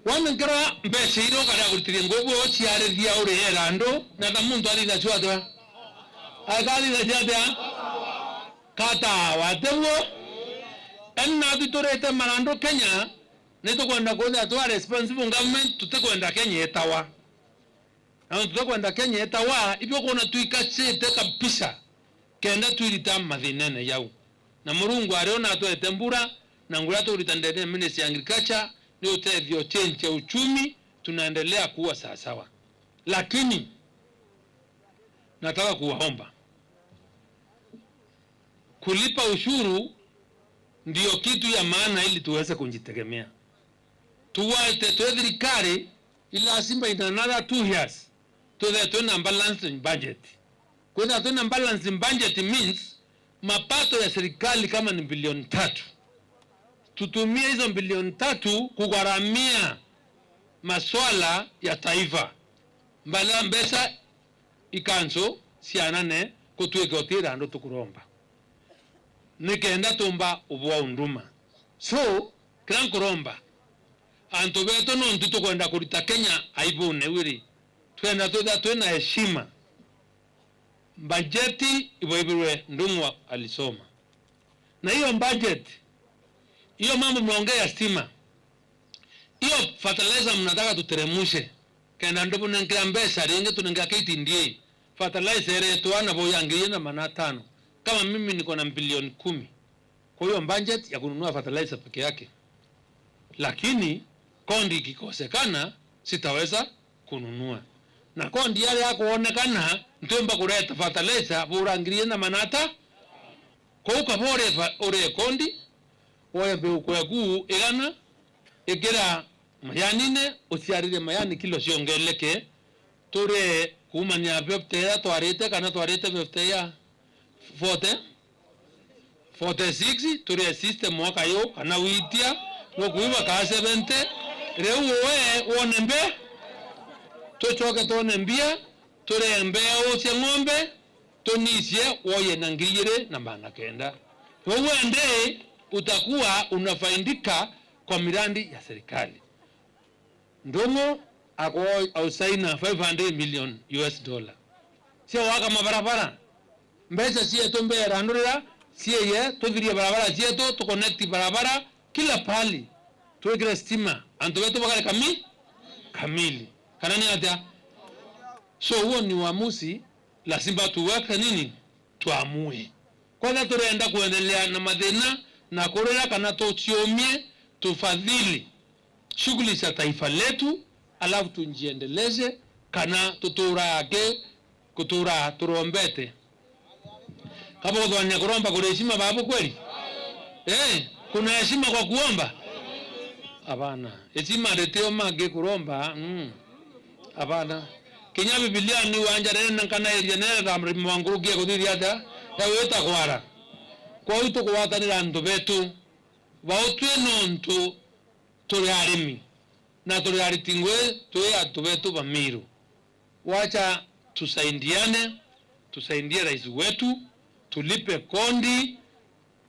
Wona nkirwa mbeca iria ukaria kuritiria ngugi buu uciarithia uriera andu, na ta muntu athitha cio atia? Aika athitha cio atia? Kata watiguo? Eni natwi turite marandu Kenya, ni tukwenda kwithira twa responsible government, tutikwenda Kenya itawa. Na nontu tutikwenda Kenya itawa, ibio kwona twikacite kabisa, kenda twirita mathinene jau. Na Murungu ario natwete mbura, na nguria tukurita ndene ya Ministry ya Agriculture, ni utethio change ya uchumi, tunaendelea kuwa sawasawa. Lakini, nataka kuwaomba, kulipa ushuru ndio kitu ya maana ili tuweze kujitegemea. Tuwate twe thirikari, ni lazima in another two years, twithire twina balanced budget. Kwithira twina balanced budget means mapato ya serikali kama ni bilioni tatu, tutumie hizo bilioni tatu kugharamia maswala ya taifa. Mbala mbeca ikanso cianane kutwika utira andu tukuromba. Nikenda tumba ubwa unduma. So, kira nkuromba, antu betu nontu tukwenda kurita Kenya aibune wiri, twenda twithira twina heshima. Bajeti ibaibirwe ndung'wa alisoma. Na hiyo budget, hiyo mambo mnaongea ya stima, hiyo fertilizer mnataka tuteremushe, kenda ndibunengera mbeca ringi tunengera K T D A, fertilizer iretwa na boya ngiri na magana atano. Kama mimi niko na bilioni kumi, kwa hiyo budget ya kununua fertilizer peke yake. Lakini kondi ikikosekana, sitaweza kununua. Na kondi yaria yakuonekana, ntiumba kureta fertilizer bura ngiri na magana atano. Kou kaba ure fa-, ure kondi, woye mbeu kweku igana, ikira mayanine, uciarire mayani kilo ciongeleke, turie kuumania fifty ya twarite kana twarite fifty ya forty, forty-six, turie system mwaka yu, kana witia, nukuiba kaa seventy, riu we wone mbe, tucoke twone mbia, turie mbeu cia ng'ombe, tunicie woye na ngiri igiri na magana kenda. Vau ende utakuwa unafaidika kwa miradi ya serikali. Ndung'u ako-, ausaina five hundred million U S dollar cia waka mabarabara. Mbeca cietu mbere ndurira cieye, tuthirie barabara cietu, tuconnect barabara kila pahali, twikire stima, antu betu bakare kami-, kamili. Kana ni atia? So, huo ni uamuzi, lazima tuweke nini? Tuamue. Kwanza turenda kuendelea na mathina na kurira kana tuciumie, tufadhili shughuli za taifa letu, alafu tujiendeleze, kana tuturage kutura turombete. Kaba uthwania kuromba kuri heshima babu kweli? Eh, kuna heshima kwa kuomba? Hapana. Heshima nditio mangi kuromba, mm. Hapana. Kinya Biblia ni wanja nene na kana eria nene ta mrimo wa nguruki ya kuthithia atia? Ya wita kwara. Kwa hiyo tukugwatanira antu betu. Bautwi nontu turi arimi, na turi ariti ngui, twi antu betu ba Miru. Wacha tusaidiane, tusaidie rais wetu, tulipe kondi,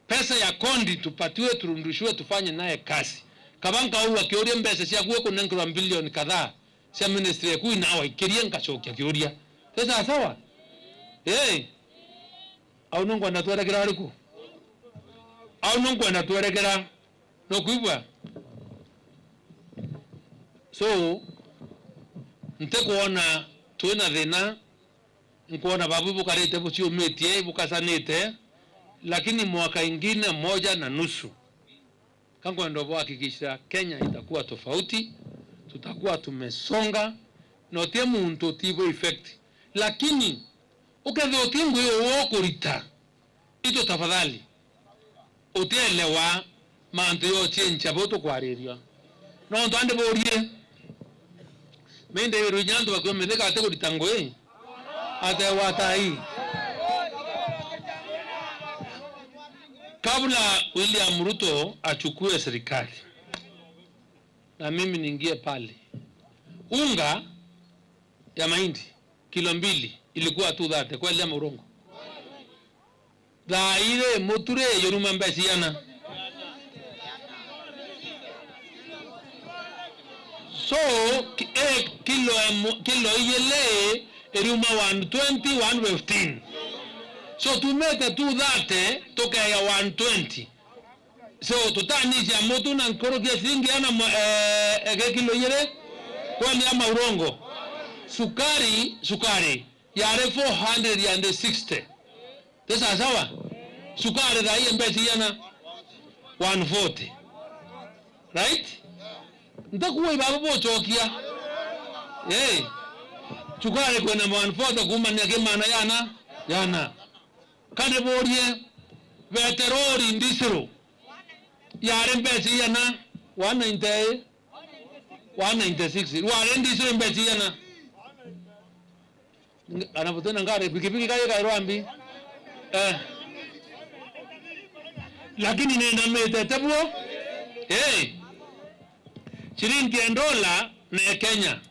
pesa ya kondi tupatiwe, turudishiwe, tufanye naye kazi. Kaba nkauga kiuria mbeca ciaku ukunenkerwa bilioni kadhaa cia ministry yaku inawa ikirie, nkacokia kiuria. Ti sawa sawa? Eh. Au nunkwenda twerekera ariku? Au nunkwenda twerekera? Nukwigua? So, ntikwona twina thina, nkwona babu bukarite buciumitie, bukasanite, Lakini mwaka ingine moja na nusu, kankwenda ubwahakikisha Kenya itakuwa tofauti, tutakuwa tumesonga, na utie muntu utibo effect. Lakini ukethira uti ngui uwo ukurita, itu tafadhali utielewa mantu yochiencha bo tukwariria. Nontu andi burie, mende iru inya antu bakwia mithika ati kurita ngui, ategwata ii. Kabla William Ruto achukue serikali na mimi niingie pale, unga ya mahindi kilo mbili ilikuwa two thirty, kweli ama urongo? Thaa iri mutu ri yuruma mbeca iana? So, ki-, eh, kilo emu-, kilo igiri iriuma one twenty, one fifteen. So, tumite two thirty, tukeya one twenty. So, tutanicia mutu na nkuruki ya ciringi iana mwa-, eh, ege kilo igiri, kweli ama urongo? Sukari, sukari, yari four hundred and sixty. Ti sawa sawa? Sukari thaa ii mbeca iana? One forty. Right? Ntakuwa ibaba bucokia. Eh. Sukari kwina one forty kuumania ki maana yana? Yana. Kandi burie, beterori, ndisiru, yari mbeca iana? One ninety, one ninety-six. Rwari ndisiru mbeca iana? Nga-, ana butena ngari, pikipiki kayo kairwa mbi? Eh. Lakini ninamite tebuo? Eh. Ciringi ya ndola na ya Kenya,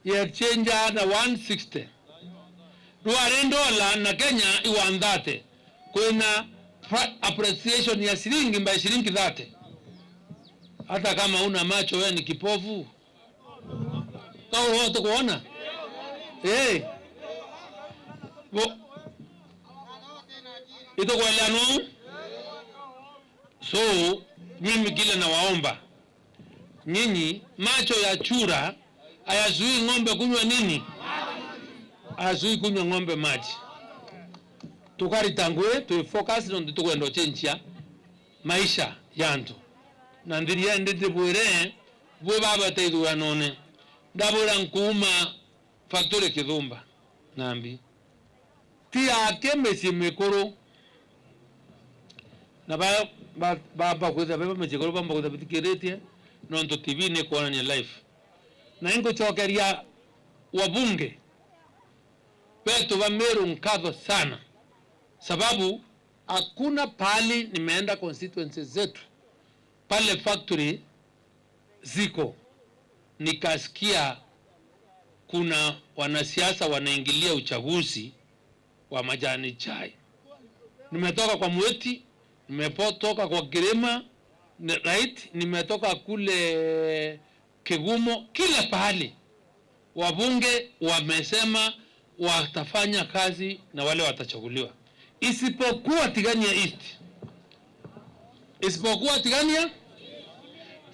ya exchange na one sixty. Rwari ndola na Kenya i one thirty. Kwina pra-, appreciation ya shilingi by shilingi thirty. Hata kama una macho, wewe ni kipofu. Kau wote kuona? Eh. Bo-, ito kuelewa no? So, mimi kile nawaomba, nyinyi, macho ya chura hayazuii ng'ombe kunywa nini? Hayazuii kunywa ng'ombe maji. Tukarita ngui, twi focus nontu tukwenda uchenchia maisha ya antu. Na nthiri yendi ndibwire, bwi baba te ithuranone. Ndabwira nkuuma factory Kithumba, Nambi. Ti yake micii mikuru. Na ba, ba, ba, bakwithira beba micii mikuru, bamba kwithira bithikiritie, nontu T V ni kwonania live. Na ingucokeria wabunge betu ba Meru nkatho sana, sababu hakuna pahali nimeenda constituency zetu pale factory ziko, nikasikia kuna wanasiasa wanaingilia uchaguzi wa majani chai. Nimetoka kwa Mweti, nimetoka kwa Kirima, ni-, right? Nimetoka kule Kigumo, kila pahali. Wabunge wamesema watafanya kazi na wale watachaguliwa. Isipokuwa Tigania East. Isipokuwa Tigania.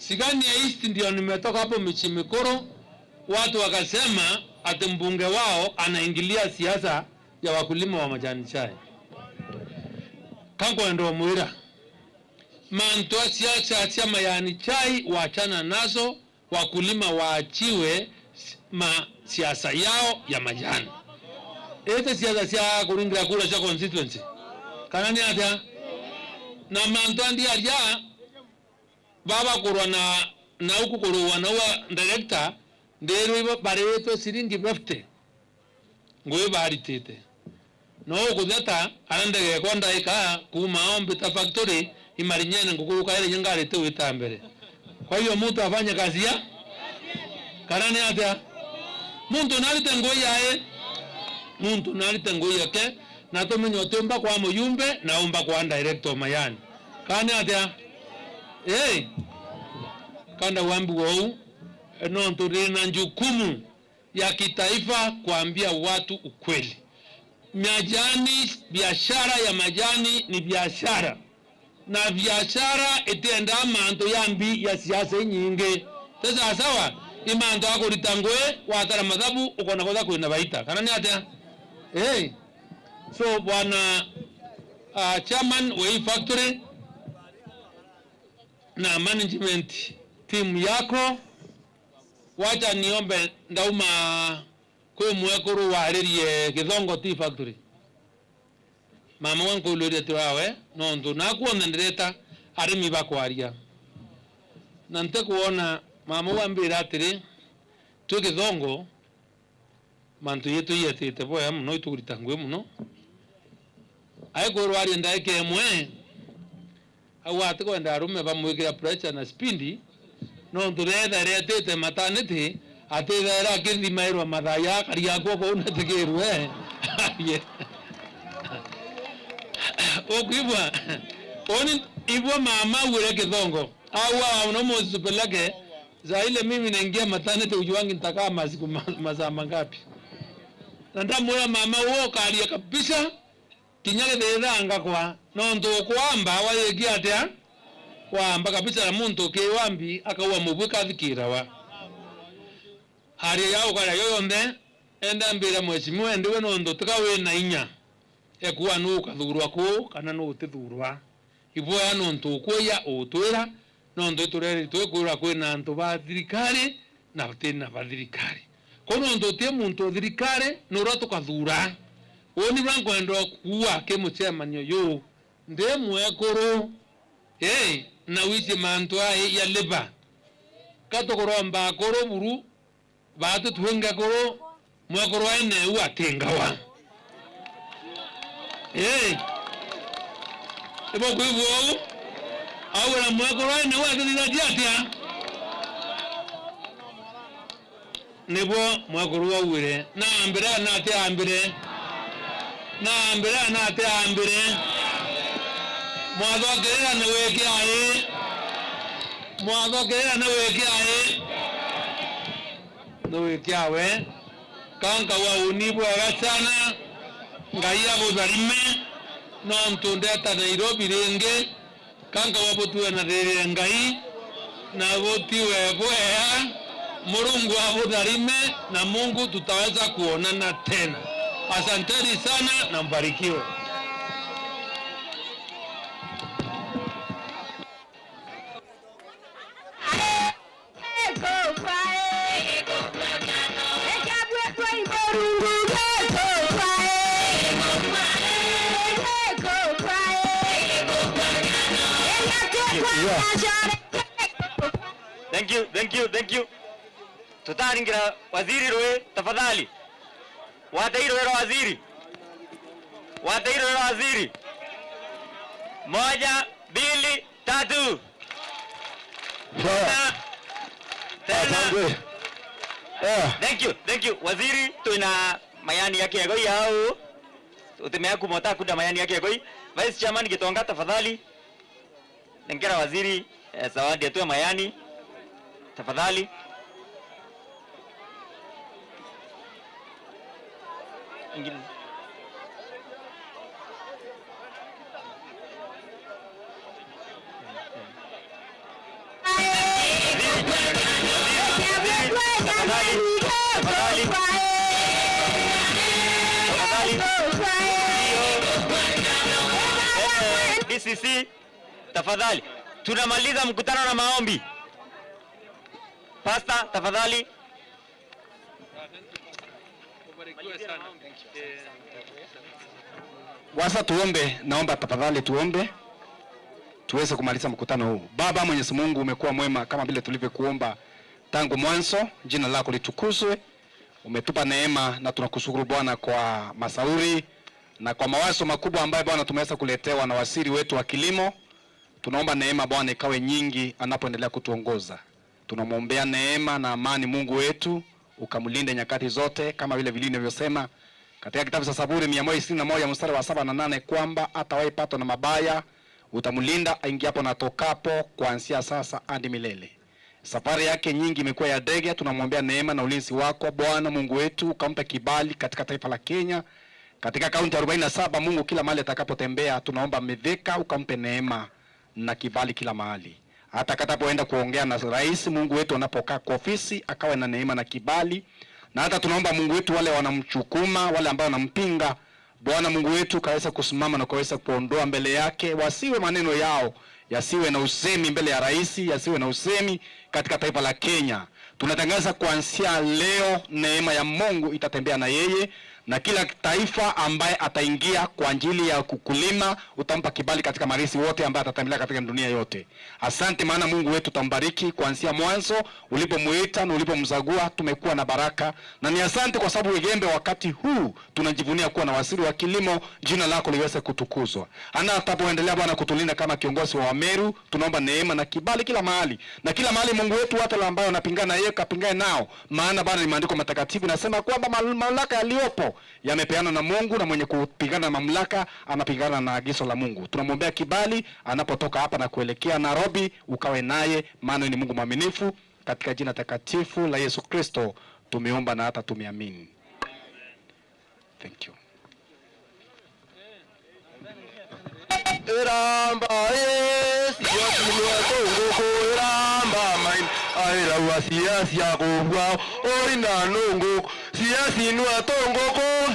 Tigania East ndio nimetoka hapo Michimikoro, watu wakasema ati mbunge wao anaingilia siasa ya wakulima wa majani chai. Kankwenda umwira, mantu a siasa cia majani chai wachana nazo, wakulima waachiwe s-, ma siasa yao ya majani. Ite siasa cia kuringira kura cia constituency. Kana ni atia? Na mantu andi aria baba kurwa na, na uku kurwa na uwa director, ndirwe baritwe siringi fifty. Ngui baritite. No ukutheta, ara ndege yakwa ndaika kuuma ao mbita factory, imarinyene ngukuruka ere inya ngarite wita mbere. Kwa hiyo mtu afanye kazi ya, kana ni atia? Muntu narite ngui yae, muntu narite ngui yake, na tumenye utiumba kwa muyumbe na umba kwa director mayani. Kana ni atia? Eh, kanda wambi wou, nontu rina jukumu ya kitaifa kuambia watu ukweli. Majani, biashara ya majani ni biashara. Na biashara itiendaa mantu ya mbi ya siasa inyingi. Ti sawa sawa? I mantu a kurita ngui, watara mathabu, ukona kwetha kwina baita. Kana ni atia? Eh. So, bwana, ah, chairman wa hii factory na management team yako, wacha niombe ndauma kwi mwekuru waririe Githongo Tea Factory. Mama we nkuuririe ti wawe, nontu naku onthe ndireta arimi bakwaria. Na ntikwona mama we ambira atiri, twi Githongo, mantu yetu iyetite boya mono, itukuriita ngugi mono. Aikwirwa arie ndaika imwe, au atikwenda arume bamwikira pressure na speed, nontu reethaira etite maternity, atithaira akithimairwa mathaa ya akari akwa kuu natikirwe. Arie. Ukwigua? Uni ibua mama augire Githongo. Au, au, no msipeleke. Saa ile mimi naingia maternity, ujuangi nitakaa masiku ma-, masaa mangapi? Na ndamwira mama, uo ukaria kabisa, kinya githitha ngakwa, nontu ukwamba wayiki atia? Kwamba kabisa, na muntu ukiwambi akaua mubwi kathikirawa. Aria ya ukaria yo yonthe, enda mbira mheshimiwa, endiwe nontu tika wina inya. Ekua nu ukathurwa kuu kana nu utithurwa. Ibwea nontu ukuuja utwira, nontu itureeritwe kwirwa kwina antu ba thirikari na gutina ba thirikari. Kwou nontu uti muntu o thirikari, nuria tukathuura. Uuni bura nkwenda kuua ki mucemanio juu, ndi mwekuru, ii, na wici mantu aa ya labour. Ka tukuromba akuru buru, baatu twinge kuru, mwekuru aene u atingawa. Ii. Ibukwigua uu? Augwira mwekuru aene u atithithagia atia? Nibwo mwekuru augwire, naambire kana atiaambire? Naambire kana atiaambire? Mwathokirira ni wikia ii? Mwathokirira ni wikia ii? Ni wikia we. Kanka wa uni bwega sana. Ngai abutharime. Nontu ndeta Nairobi ringi. Kanka wa butue na thirire Ngai. Na butiwe bwea. Murungu abutharime. Na Mungu tutaweza kuonana tena. Asanteni sana na mbarikiwe. Yeah. Thank you, thank you, thank you. Tutaringira waziri rui, tafadhali. Watei rui rwa waziri. Watei rui rwa waziri. Moja, mbili, tatu. Sawa. Tena, tena. Asante. Eh. Thank you, thank you. Waziri, twina mayani ya kiegoi au. Utimea kuma utakuda mayani ya kiegoi. Vice Chairman Gitonga, tafadhali. Nengera waziri, eh, zawadi atue mayani. Tafadhali. Ingine. Tafadhali. Tafadhali. Tafadhali. Eh, D C C. Tafadhali. Tunamaliza mkutano na maombi. Pastor, tafadhali. Wasa tuombe, naomba tafadhali tuombe. Tuweze kumaliza mkutano huu. Baba Mwenyezi Mungu, umekuwa mwema kama vile tulivyokuomba tangu mwanzo. Jina lako litukuzwe. Umetupa neema na tunakushukuru Bwana kwa mashauri na kwa mawazo makubwa ambayo Bwana tumeweza kuletewa na waziri wetu wa kilimo. Tunaomba neema Bwana ikawe nyingi anapoendelea kutuongoza. Tunamwombea neema na amani Mungu wetu, ukamlinde nyakati zote kama vile Biblia inavyosema katika kitabu cha Zaburi mia moja ishirini na moja mstari wa saba na nane kwamba hatawahi patwa na mabaya, utamlinda aingiapo na atokapo kuanzia sasa hadi milele. Safari yake nyingi imekuwa ya ndege. Tunamwombea neema na ulinzi wako Bwana Mungu wetu, ukampe kibali katika taifa la Kenya, katika kaunti arobaini na saba. Mungu, kila mahali atakapotembea, tunaomba Mithika ukampe neema na kibali kila mahali. Hata atakapoenda kuongea na rais, Mungu wetu, anapokaa kwa ofisi, akawe na neema na kibali. Na hata tunaomba Mungu wetu, wale wanamchukuma, wale ambao wanampinga, Bwana Mungu wetu kaweza kusimama na kaweza kuondoa mbele yake, wasiwe maneno yao, yasiwe na usemi mbele ya rais, yasiwe na usemi katika taifa la Kenya. Tunatangaza kuanzia leo, neema ya Mungu itatembea na yeye, na kila taifa ambaye ataingia kwa ajili ya kukulima, utampa kibali katika marais wote ambaye atatembelea katika dunia yote. Asante, maana Mungu wetu tambariki kuanzia mwanzo ulipomuita na ulipomzagua, tumekuwa na baraka. Na ni asante kwa sababu Igembe wakati huu tunajivunia kuwa na waziri wa kilimo, jina lako liweze kutukuzwa. Anapoendelea, Bwana, kutulinda kama kiongozi wa Wameru, tunaomba neema na kibali kila mahali. Na kila mahali Mungu wetu, hata wale ambao wanapingana na yeye, kapingane nao. Maana, Bwana, ni maandiko matakatifu nasema kwamba mal-, mamlaka yaliyopo yamepeanwa na Mungu, na mwenye kupigana na mamlaka anapigana na agizo la Mungu. Tunamwombea kibali anapotoka hapa na kuelekea Nairobi, ukawe naye, maana ni Mungu mwaminifu. Katika jina takatifu la Yesu Kristo tumeomba na hata tumeamini. Thank you. Iramba, ii, siasi nwa tunguku, iramba main, airagwa siasi akubua, oi na nungu, siasi nwa tunguku,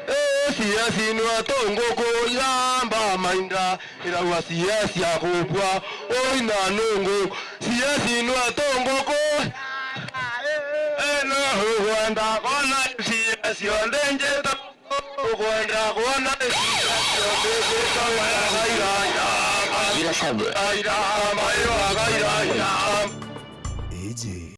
ii, siasi nwa tunguku, iramba mainda, iragwa siasi akubua, oi na nungu, siasi nwa tunguku, eno ugwenda kona siasi onthe njita. Ukwenda kwona Bila shaka.